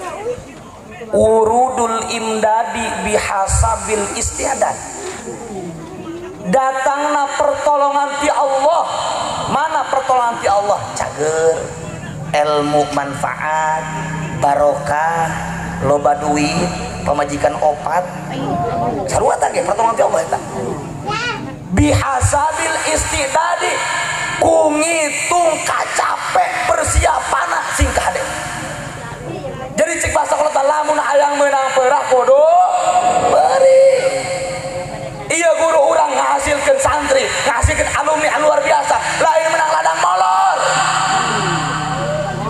Urudul imdadi bihasabil istiadat. Datangna pertolongan ti Allah. Mana pertolongan ti Allah? Cager, ilmu manfaat, barokah, loba duit, pamajikan opat. Sarua tah ge pertolongan ti Allah eta. Bihasabil istidadi ku ngitung kacape persiapanna sing kahade. Jadi cek bahasa kalau lamun hayang menang perah kudu beri. Iya guru urang ngahasilkeun santri, ngahasilkeun alumni luar biasa, lain menang ladang molor.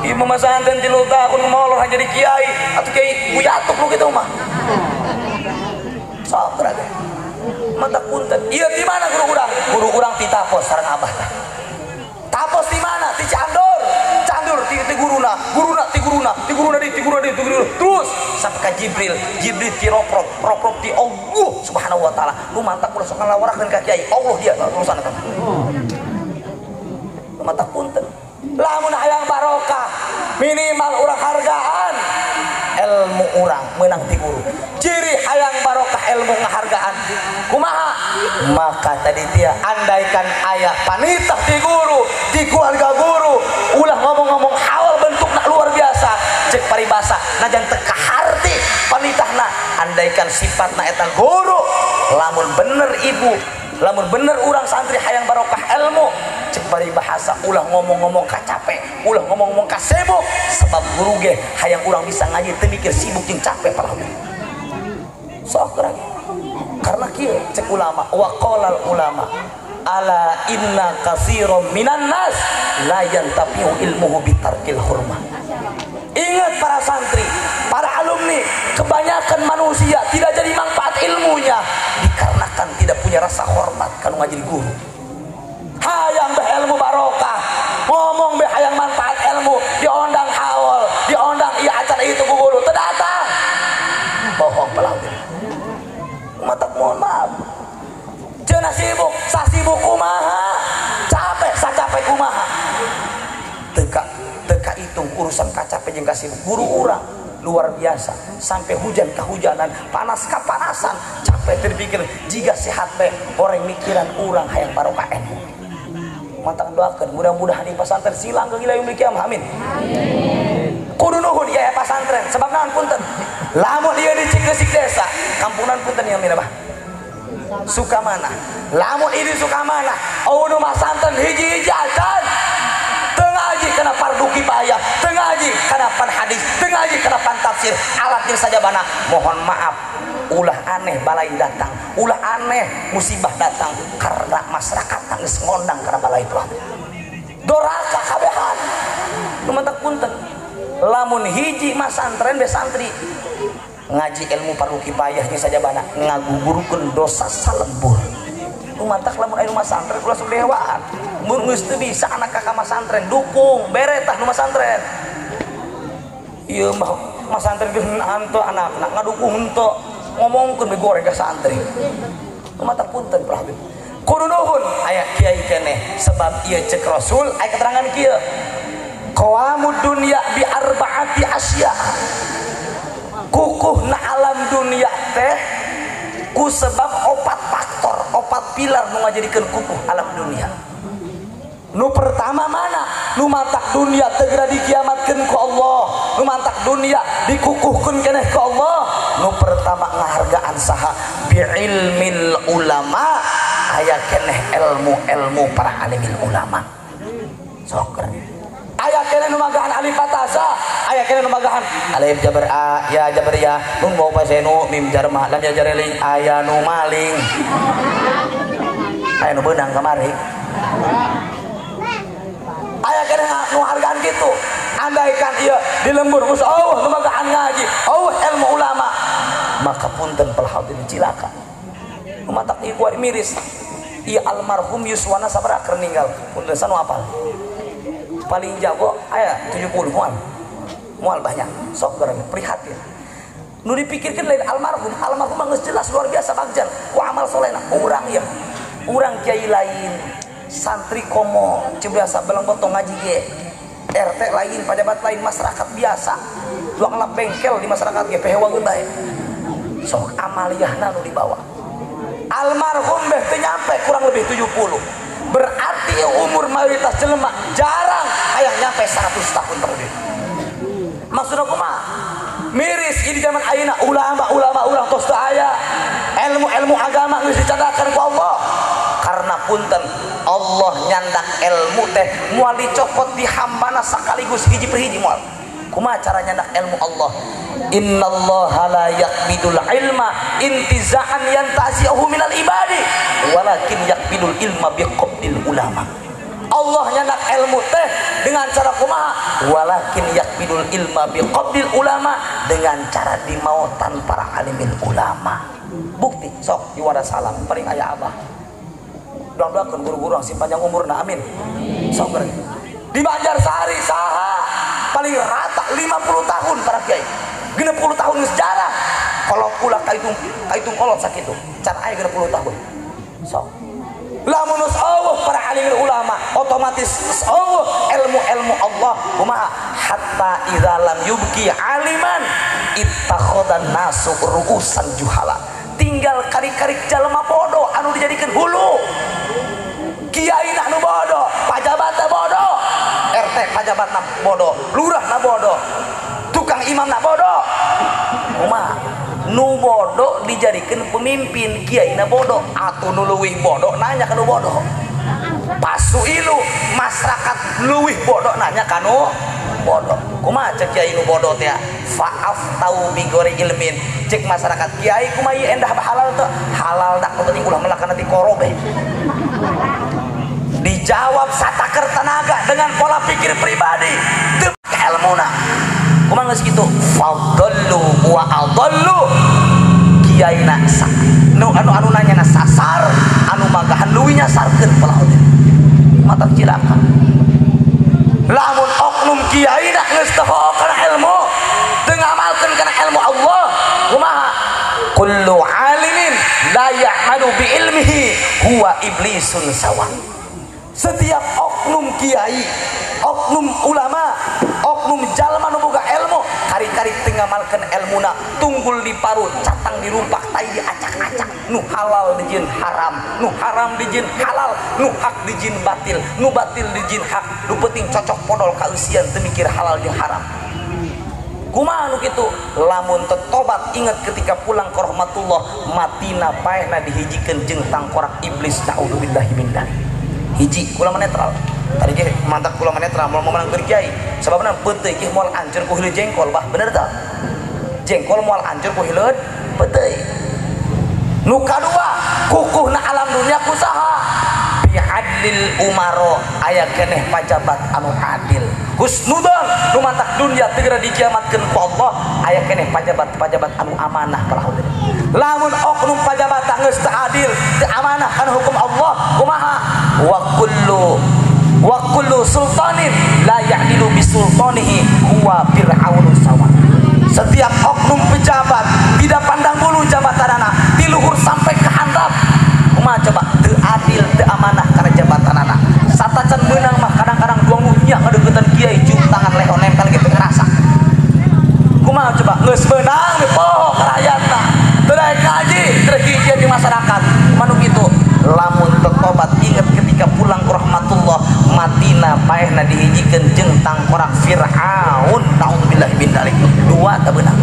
Ieu mah masantren 3 tahun molor jadi kiai atau kiai buyatuk lu gitu mah. Sok berarti. Mata punten. Ieu di mana guru urang? Guru urang ti Tapos sareng abah tah. Tapos di mana? Ti Ciandor. Ciandor ti guruna, guruna ti guruna, ti guruna di ti guruna di ti guruna. Terus sampai ka Jibril, Jibril ti Roprop, Roprop ti Allah Subhanahu wa taala. Nu mantak ulah sok ngalawarkeun ka kiai. Allah dia urusan eta. Mata punten. Lamun hayang barokah minimal urang hargaan ilmu urang menang ti guru. Ciri hayang barokah ilmu ngahargaan kumaha? Maka tadi dia andaikan ayah panitah ti guru, ti keluarga guru, ulah ngomong-ngomong awal bentukna luar biasa, cek paribasa najan teu kaharti panitahna, andaikan sifatna eta guru, lamun bener ibu, lamun bener urang santri hayang barokah ilmu, cek paribahasa ulah ngomong-ngomong kacape, ulah ngomong-ngomong kasibuk, sebab guru ge hayang urang bisa ngaji teu mikir sibuk jeung capek parah. Sok lagi. Karena kieu cek ulama, wa qalal ulama ala inna katsiran minan nas la yantafi'u ilmuhu bitarkil hurmah. Ingat para santri, para alumni, kebanyakan manusia tidak jadi manfaat ilmunya dikarenakan tidak punya rasa hormat kanu ngaji guru. Hayang beh ilmu barokah, ngomong beh hayang manfaat ilmu, diondang haul, diondang iya acara itu ku guru, teu datang. Bohong pelaut. Mata mohon maaf. Cenah sibuk, sasibuk kumaha, capek sacapek kumaha. Teka hitung urusan kacape jeung kasibuk guru urang luar biasa, sampai hujan kehujanan, panas kepanasan, capek terpikir jika sehat teh orang mikiran urang hayang barokah ilmu. Mantap doakeun mudah-mudahan di pesantren silang ke ila yaumil kiamah, amin. Kudu nuhun ieu pesantren sebab naon punten. Lamun ieu di Cikesik desa, kampungan punten ieu mah Sukamana. Lamun ini Sukamana, eueuh masantren hiji-hiji acan. Teu ngaji kana fardu kifayah, teu ngaji kana pan hadis, teu ngaji kana pan tafsir, alat jeung sajabana. Mohon maaf, ulah aneh balai datang, ulah aneh musibah datang karena masyarakat geus ngondang kana balai itu. Doraka kabehan. Nu mantak punten. Lamun hiji masantren be santri ngaji ilmu fardu kifayah jeung sajabana ngagugurukeun dosa salembur. Nu mantak lamun aya nu masantren ulah sok dewaan. Mun geus teu bisa anak kakak masantren dukung bere tah nu masantren. Ieu mah masantren geus henteu anakna ngadukung henteu ngomongkeun be goreng ka santri. Nu mantak punten Pak Habib. Kudu nuhun aya kiai keneh sebab ieu cek Rasul aya keterangan kieu. Qawamud dunya bi arbaati asya. Kukuhna alam dunia teh ku sebab opat faktor, opat pilar nu ngajadikeun kukuh alam dunia. Nu pertama mana? Nu mantak dunia tegera dikiamatkeun ku Allah. Nu mantak dunia dikukuhkeun keneh ku Allah. Nu pertama ngahargaan saha? Bi ilmil ulama, aya keneh ilmu-ilmu para alimil ulama. Sok aya keneh nu magahan alif fatasa, aya keneh nu magahan alif jabar a, ya jabar ya, nun waw pasenu, mim jar ma, lam ya jar ling, aya nu maling. Aya nu beunang kamari. Aya keneh nu hargaan kitu. Andaikan ieu di lembur geus eueuh nu magahan ngaji, eueuh ilmu ulama, maka punten pelhaudin cilaka. Nu matak ieu kuari miris. Ieu almarhum Yuswana sabaraha keur ninggal? Punten sanu apal. Paling jago aya 70 mual. Mual banyak. Sok gerang prihatin. Nu dipikirkeun lain almarhum, almarhum mah geus jelas luar biasa bagjan. Ku amal solehna urang ieu. Urang kiai lain, santri komo, ceu biasa belang botong ngaji ge. RT lain, pejabat lain, masyarakat biasa. Luang lap bengkel di masyarakat ge pehewangeun bae. Sok amaliyahna nu dibawa. Almarhum beh teu nyampe kurang lebih 70. Berarti umur mayoritas jelema jarang hayang nyampe 100 tahun terlebih. Maksudna kumaha? Miris ini zaman ayeuna ulama-ulama urang tos teu aya. Ilmu-ilmu agama geus dicadakan ku Allah. Karena punten Allah nyandak ilmu teh moal dicokot di hambana sekaligus hiji per hiji moal. Kumaha cara nyandak ilmu Allah? Innallaha la yaqbidul ilma intiza'an yantazi'uhu minal ibadi walakin yaqbidul ilma biqabdil ulama. Allah nyandak ilmu teh dengan cara kumaha? Walakin yaqbidul ilma biqabdil ulama, dengan cara dimautan para alimil ulama. Bukti sok di Wadasalam paling aya abah. Doang-doakeun guru-guru sing panjang umurna, amin. Sok gereng. Di Banjarsari saha paling rata 50 tahun para kiai. 60 tahun sejarah. Kalau kula kaitung kolot sakitu. Can aya 60 tahun. Sok. Lamun Allah para alim ulama otomatis Allah ilmu-ilmu Allah kumaha hatta idza lam yubki aliman ittakhadan nasu ru'usan juhala. Tinggal karik-karik jalma bodoh anu dijadikan hulu. Kiai na nu bodoh, pajabat bodoh, RT pajabat na bodoh, lurah na bodoh, tukang imam na bodoh. Kumaha nu bodoh dijadikan pemimpin, kiai na bodoh atau nu leuwih bodoh nanya ka nu bodoh. Pasu ilu masyarakat leuwih bodoh nanya ka nu bodoh. Kumaha cek kiai nu bodoh teh? Faaf tau bigori ilmin. Cek masyarakat kiai kumaha ieu endah halal teu? Halal dak penting ulah melakan nanti korobe. Dijawab sataker tenaga dengan pola pikir pribadi teu ilmuna. Kumaha geus kitu? Fadallu wa adallu. Kiai na nu anu nanya na sasar, anu magahan leuwih nyasarkeun pola oge. Mata cilaka. Lamun oknum kiai na geus teu kana ilmu, teu ngamalkeun kana ilmu Allah, kumaha? Kullu alimin la ya'malu bi ilmihi huwa iblisun sawa. Setiap oknum kiai, oknum ulama, oknum jalma nu boga ilmu, kari-kari teu ngamalkeun elmuna, tunggul di paru, catang dirumpak, tai diacak-acak, nu halal dijieun haram, nu haram dijieun halal, nu hak dijieun batil, nu batil dijieun hak, nu penting cocok podol kaeusian teu mikir halal jeung haram. Kumaha nu kitu? Lamun teu tobat ingat ketika pulang ke rahmatullah, matina paehna dihijikeun jeung tangkorak iblis, naudzubillahi min dzalik. Hiji kula netral. Tadi ge mantap kula netral moal menang keur kiai. Sababna peuteuy ge moal hancur ku hileud jengkol, bah bener tah? Jengkol moal hancur ku hileud peuteuy. Nu kadua, kukuhna alam dunia ku saha? Bi adlil umaro, aya keneh pajabat anu adil. Husnudon nu mantak dunia tegera dikiamatkeun ku Allah, aya keneh pajabat-pajabat anu amanah parahudin. Lamun oknum pajabat geus teu adil, teu amanah kana hukum Allah, kumaha? Wa kullu sultanin la ya'dilu bisultanihi huwa fir'aunun sawa. Setiap oknum pejabat tidak pandang bulu jabatanana, ti luhur sampai ke handap. Kumaha coba? Teu adil, teu amanah kana jabatanana. Satacan meunang mah kadang-kadang duang nu nya ngadeukeutan kiai cium tangan leho nempel gitu ngerasa. Kumaha coba? Geus meunang dipoho ka rakyatna. Teu daek ngaji, teu daek di masyarakat. Kumaha nu kitu? Lamun teu tobat inget ketika pulang ke rahmatullah, matina paehna dihijikeun jeung tangkorak Fir'aun, naudzubillahi min dzalik. Dua teu beunang.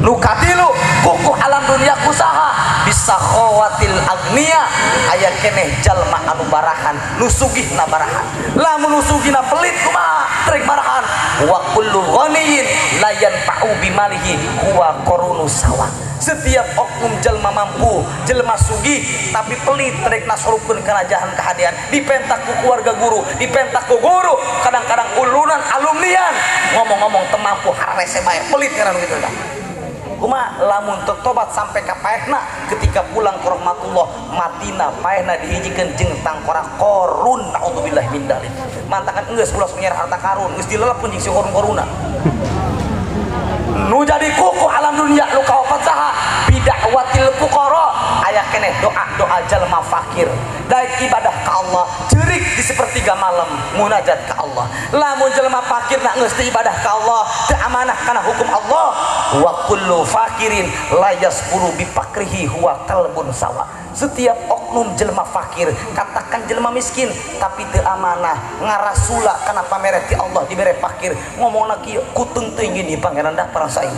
Nu katilu kukuh alam dunia kusaha bisa khawatil agnia, aya keneh jalma anu barahan, nu sugihna barahan. Lamun nu sugihna pelit kumaha? Trek barahan. Wa kullu ghaniyin la yanfa'u bimalihi huwa qarunus sawa. Setiap oknum jelma mampu, jelma sugih tapi pelit rek nasorupkeun karajahan kahadean, dipentak ku keluarga guru, dipentak ku guru, kadang-kadang ulunan alumnian ngomong-ngomong teu mampu harese bae, pelit ngaran kitu tah. Kumaha lamun teu tobat sampai ka paehna ketika pulang ke rahmatullah, matina paehna dihijikeun jeung tangkorak Qarun, naudzubillah min dzalik. Mantakan geus ulah sok nyer harta karun, geus dilelepkeun jeung si korun-koruna. Nu jadi kukuh alam dunia nu kaopat saha? Bidakwatil fuqara, aya keneh doa-doa jalma fakir. Daek ibadah ka Allah, ceurik di sepertiga malam munajat ka Allah. Lamun jelema fakir nak geus teu ibadah ka Allah, teu amanah kana hukum Allah, wa kullu fakirin la yasburu bi fakrihi huwa kalbun sawa. Setiap oknum jelema fakir, katakan jelema miskin tapi teu amanah, ngarasula kana pamere ti Allah dibere fakir, ngomongna kieu kutung teuing gini pangeran dah parang saing.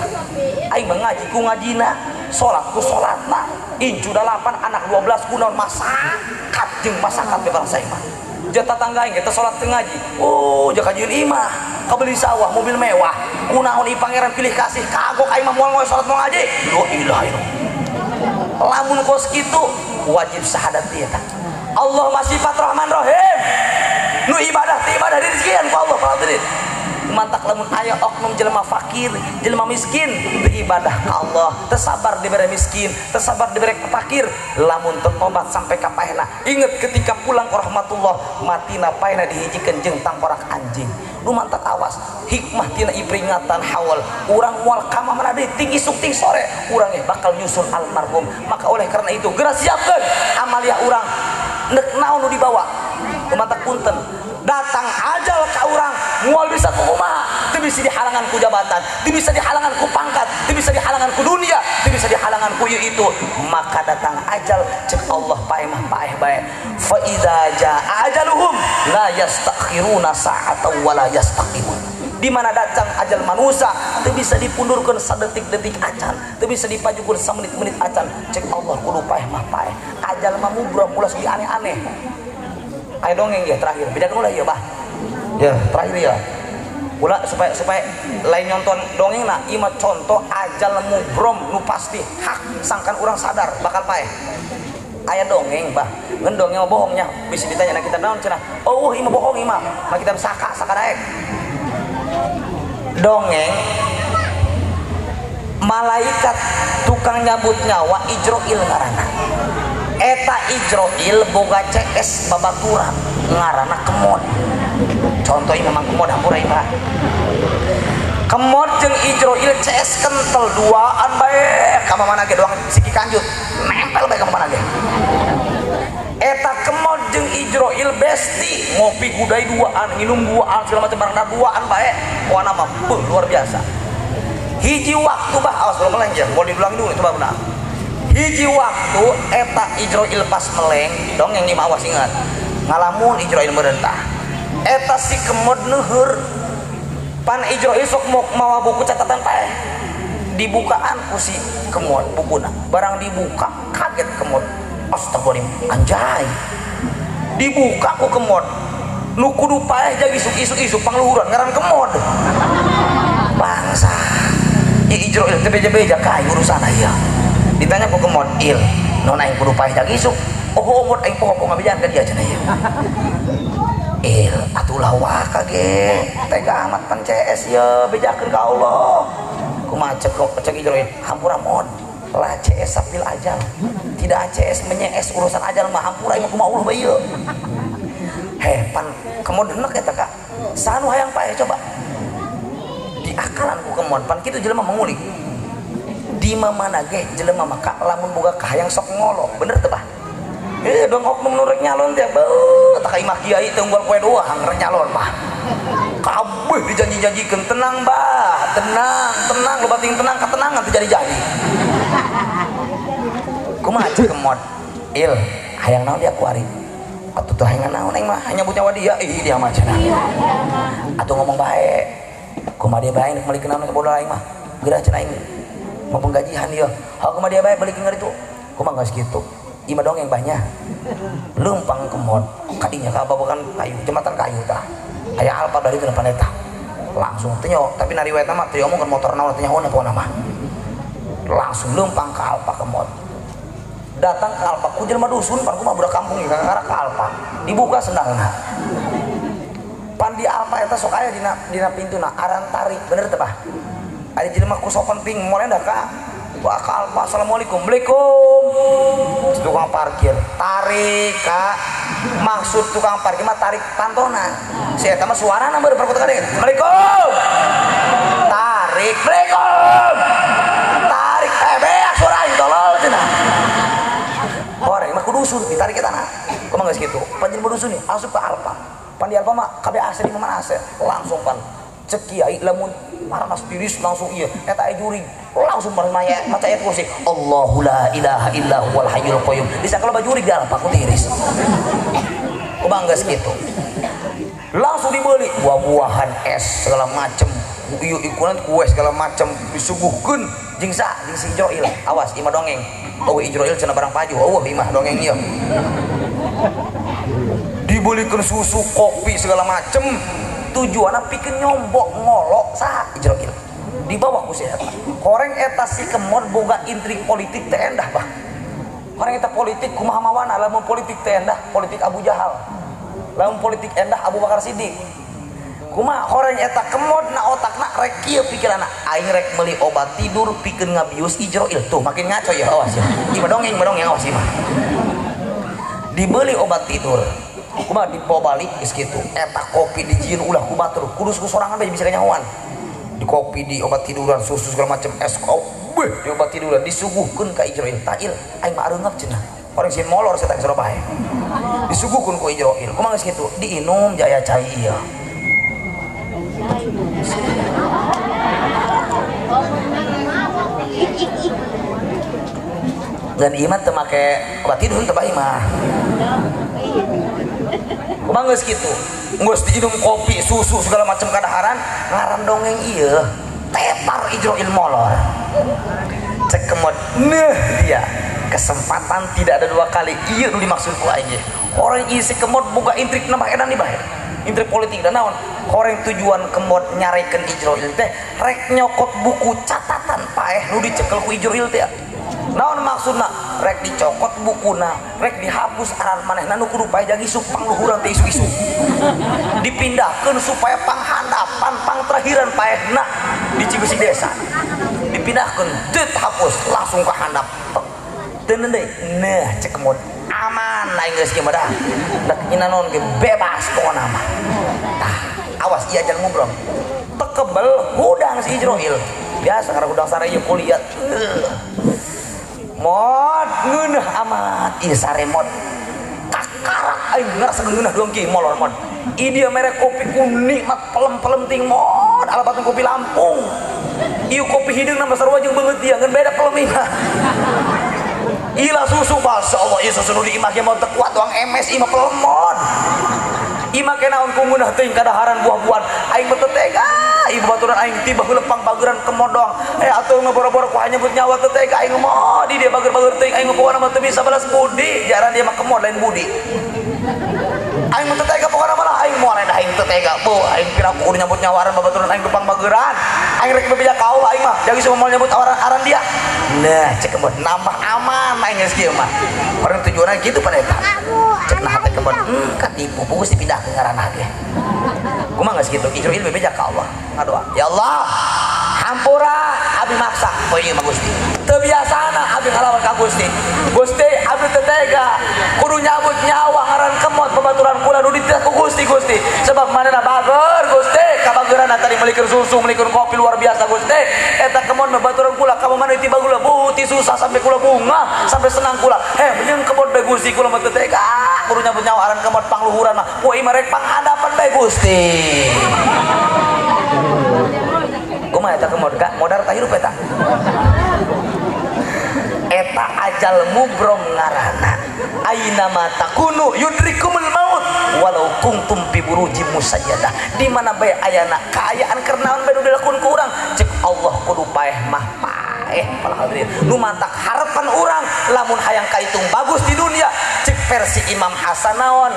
Aing mah ngaji ku ngajina, salat ku salatna, incu 8 anak 12 kunaon masakat jeung masakat be parang saing mah. Ja tatangga aing teh salat teu ngaji. Oh, ja kajieun imah, kabeli sawah, mobil mewah. Kunaon i pangeran pilih kasih kagok aing mah moal ngoe salat moal ngaji. La ilaha illallah. Lamun kos kitu wajib syahadat ieu tah. Allah mah sifat Rahman Rahim. Nu ibadah teh ibadah dirizkian ku Allah hadirin. Mantak lamun aya oknum jelema fakir, jelema miskin, beribadah ka Allah, teu sabar dibere miskin, teu sabar dibere fakir, lamun teu tobat sampai ka paehna. Inget ketika pulang ke rahmatullah, matina paehna dihijikeun jeung tangkorak anjing. Nu mantak awas, hikmah tina peringatan haul, urang moal ka mana deui ting isuk ting sore, urang bakal nyusul almarhum. Maka oleh karena itu, geura siapkeun amaliah urang, nek naon nu dibawa. Nu mantak punten, datang ajal ka urang moal bisa kumaha, teu bisa dihalangan ku jabatan, teu bisa dihalangan ku pangkat, teu bisa dihalangan ku dunia, teu bisa dihalangan ku ieu itu. Maka datang ajal cek Allah paeh mah paeh bae. Fa idza jaa ajaluhum la yastakhiruna sa'atan wa la yastaqimun. Di mana datang ajal manusia teu bisa dipundurkeun sadetik-detik acan, teu bisa dipajukeun samenit-menit acan. Cek Allah kudu paeh mah paeh. Ajal mah mubram ulah sok aneh-aneh. Ayo dongeng ya terakhir, bedakan ulah ya bah. Ya terakhir ya. Ulah supaya lain nyonton dongeng nah, ima contoh ajal mubrom nu pasti hak sangkan orang sadar bakal paeh. Aya dongeng bah, ngan dongeng mah bohongnya. Bisa ditanya nah kita naon cenah. Oh ima bohong ima, mah kita saka saka daek. Dongeng malaikat tukang nyabut nyawa Ijroil ngaranna. Eta Ijroil boga CS babaturan ngaranna Kemod. Contoh ini memang Kemod hampura ieu. Kemod jeung Ijroil CS kental duaan bae ka mana ge doang siki kanjut nempel bae ka mana ge. Eta Kemod jeung Ijroil besti ngopi gudai duaan, nginum duaan segala macam barang duaan bae. Wana mah beuh luar biasa. Hiji waktu bah awas belum meleng ya, mau diulangi dulu coba benar. Hiji waktu eta Ijroil pas meleng dongeng ni awas ingat ngalamun Ijroil merentah eta si Kemod neuheur pan Ijroil sok mawa buku catatan paeh dibukaan ku si Kemod bukuna barang dibuka kaget Kemod astagfirullahaladzim anjay dibuka ku Kemod nu kudu paeh jadi isuk-isuk pangluhuran ngaran Kemod bangsa Ijroil teh beja-beja kai urusan aya. Ditanya ku Kemod il non aing kudu paeh jag isuk oh omot aing poho ngabejan ka dia cenah ieu il atulah wah kage tega amat pan CS ye bejakeun ka Allah kumaha cek Ijroil hampura mod lah CS sapil ajal tidak CS menyees urusan ajal mah hampura ieu kumaha Allah bae ieu heh pan Kemod heuneuk eta ka sanu hayang paeh coba diakalan ku Kemod pan kitu jelema mengulik di mana ge jelema maka lamun boga kahayang sok ngolok bener teu bah dong oknum nu rek nyalon teh beuh tah ka imah kiai teh unggal poe doang rek nyalon mah kabeh dijanji-janjikeun tenang bah tenang tenang loba ting tenang katenangan teu jadi-jadi kumaha cek Kemod il hayang naon dia kuari atuh teu hayang naon aing mah nyabut nyawa dia ih dia mah cenah atuh ngomong bae kumaha dia bae nek meulikeun naon ka bodoh aing mah geura cenah aing mau penggajian dia, aku mah dia baik balik ngeri tuh, aku mah nggak segitu, ima dongeng banyak, lempang Kemod, kadinya kababakan kayu, jembatan kayu tah, ayah alpa dari itu depan eta, langsung tenyo, tapi nari wet nama, teu omong motor naon teu nyaho tuan nama, langsung lempang ke alpa Kemod, datang ke alpa, ku jelema dusun, pan ku mah budak kampung ieu kakara ke alpa, dibuka sendalna, pan di alpa eta sok aya dina pintuna aran tarik, bener teu bah? Ada jelema ku sopan ping mulai dah ka wah ka alpa assalamualaikum waalaikum tukang parkir tarik ka maksud tukang parkir mah tarik pantona si eta mah suarana meureun perkutukan deui waalaikum tarik waalaikum tarik beak suara aing tolol cenah horeng mah kudu dusun ditarik eta na kumaha geus kitu pan jelema dusun nih asup ka alpa pan di alpa mah kabeh AC di mana AC langsung pan cek kiai lamun paranas tiris langsung iya eta aya jurig langsung maya maca ayat kursi Allahu la ilaha illa huwal hayyul qayyum disangka loba jurig di alpa ku tiris kumaha geus kitu langsung dibeli buah-buahan es segala macem ieu ikunan kue segala macem disuguhkeun jeung sa jeung si Ijroil awas imah dongeng eueuh Ijroil cenah barang paju eueuh imah dongeng ieu dibelikeun susu kopi segala macem tujuanna pikeun nyombok ngolok saha Ijroil dibawa ku si eta horeng eta si Kemod boga intrik politik teh endah bah horeng eta politik kumaha mawana lamun politik teh endah politik Abu Jahal lamun politik endah Abu Bakar Siddiq. Kumaha horeng eta kemod na otakna rek kieu pikiranna aing rek meuli obat tidur pikeun ngabius Ijroil tuh makin ngaco ya awas ya. Ieu mah dongeng awas ieu mah. Dibeli obat tidur. Kumaha dibawa balik geus kitu. Eta kopi dijieun ulah ku batur kudus ku sorangan bae bisa kanyahoan. Di kopi di obat tiduran susu segala macam es kopi di obat tiduran disuguhkeun ka Ijroil. Tail aing mah areungep cenah. Orang sieun molor saya tak bae. Disuguhkeun ku Ijroil. Kumaha geus kitu? Diinum jaya cai ieu. Dan iman teu make obat tidur teu bae mah. Kumaha geus kitu? Geus diinum kopi, susu segala macam kadaharan, ngaran dongeng ieu tepar Ijroil molor. Cek kemod, neuh dia. Kesempatan tidak ada dua kali. Ieu nu dimaksud ku aing. Orang ieu si kemod boga intrik nambah edan di bae. Intrik politik dan naon. Horeng tujuan kemod nyarekeun Ijroil teh rek nyokot buku catatan paeh nu dicekel ku Ijroil teh. Naon maksudna? Rek dicokot bukuna, rek dihapus aran manehna nu kudu paeh jang isuk pangluhuran teh isu-isu. Dipindahkeun supaya panghandapan pangterakhiran paehna di Cigusik desa. Dipindahkeun, deut hapus langsung ke handap. Teu deui. Nah, cek kemod aman aing geus kieu mah dah. Dak naon ge bebas pokona mah. Tah, awas ieu aja ngobrol. Tekebel hudang si Ijroil. Biasa karena hudang sare ieu kuliah. Mod ngeunah amat ieu sare mod. Kakarak aing ngarasa ngeunah doang ki molor mod. Ieu dia merek kopi ku nikmat pelem-pelem ting mod ala batang kopi Lampung. Ieu kopi hideung nambah sarua jeung beungeut dia ngan beda pelem mah. Ila susu masya Allah ieu susu nu di imah ge mah teu kuat doang MS imah pelemon. Imah ke naon ku ngeunah teuing kadaharan buah-buahan aing mah teu tega ieu babaturan aing tiba heuleupang bageran kemod doang. Atuh ngeboro-boro ku nyebut nyawa teu tega aing mah di dia bager-bager teuing aing pokona mah teu bisa balas budi jaran dia mah kemod lain budi. Aing mah teu tega pokona mah aing moal dah aing teu tega beuh aing pira kudu nyebut nyawaran babaturan aing leumpang bageran. Aing rek bebeja ka Allah aing mah jadi semua moal nyebut aran dia. Nah cek kemod nambah aman aing geus kieu mah. Orang tujuanna kitu pada eta. Cek nah teh kemod katipu pugus dipindah ke ngaranna ge. Kumaha geus kitu Ijroil bebeja ka Allah. Ngadoa, ya Allah, hampura abdi maksa poe ieu mah Gusti. Teu biasana abdi ngalawan ka Gusti. Gusti abdi teu tega kudu nyabut nyawa ngaran kemod babaturan kula nu dititah ku Gusti Gusti. Sebab manehna bager Gusti, kabageurana tadi meulikeun susu, meulikeun kopi luar biasa Gusti. Eta kemod babaturan kula ka mana ti bagula buti susah sampai kula bunga, sampai senang kula. Heh, menyeung kemod bae Gusti kula mah teu tega kudu nyabut nyawa aran kemod pangluhuran mah. Poe ieu mah rek panghadapan bae Gusti. Kumaha eta kemod ka modar ta hirup eta. Eta ajal mubrom ngaranna. Aina ma takunu yudrikumul maut walau kuntum fi burujim musayyadah. Di mana bae ayana kaayaan keur naon bae nu dilakukeun ku urang cek Allah kudu paeh mah paeh para hadirin. Nu matak harapan urang lamun hayang kaitung bagus di dunia cek versi Imam Hasan naon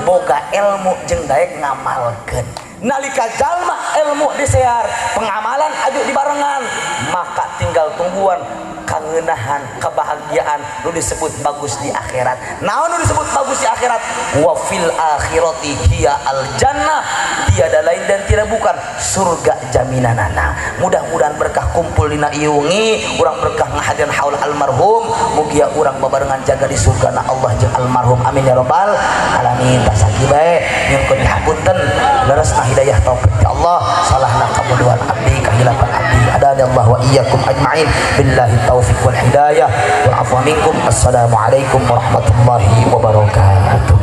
boga ilmu jeung daek ngamalkeun. Nalika jalma ilmu disear pengamalan aju dibarengan maka tinggal tungguan kangeunahan kebahagiaan nu disebut bagus di akhirat. Naon nu disebut bagus di akhirat? Wa fil akhirati hiya al jannah, tiada lain dan tidak bukan surga jaminanana. Mudah-mudahan berkah kumpul dina ieu wengi, urang berkah ngahadiran haul almarhum, mugia urang babarengan jaga di surga na Allah jeung almarhum. Amin ya rabbal alamin. Tasaki bae nyungkeun hapunten leresna hidayah taufik ya Allah, salahna kabodohan abdi kahilapan abdi. Adani Allah wa iyyakum ajmain billahi taufiq wal hidayah wal afwa minkum. Assalamualaikum warahmatullahi wabarakatuh.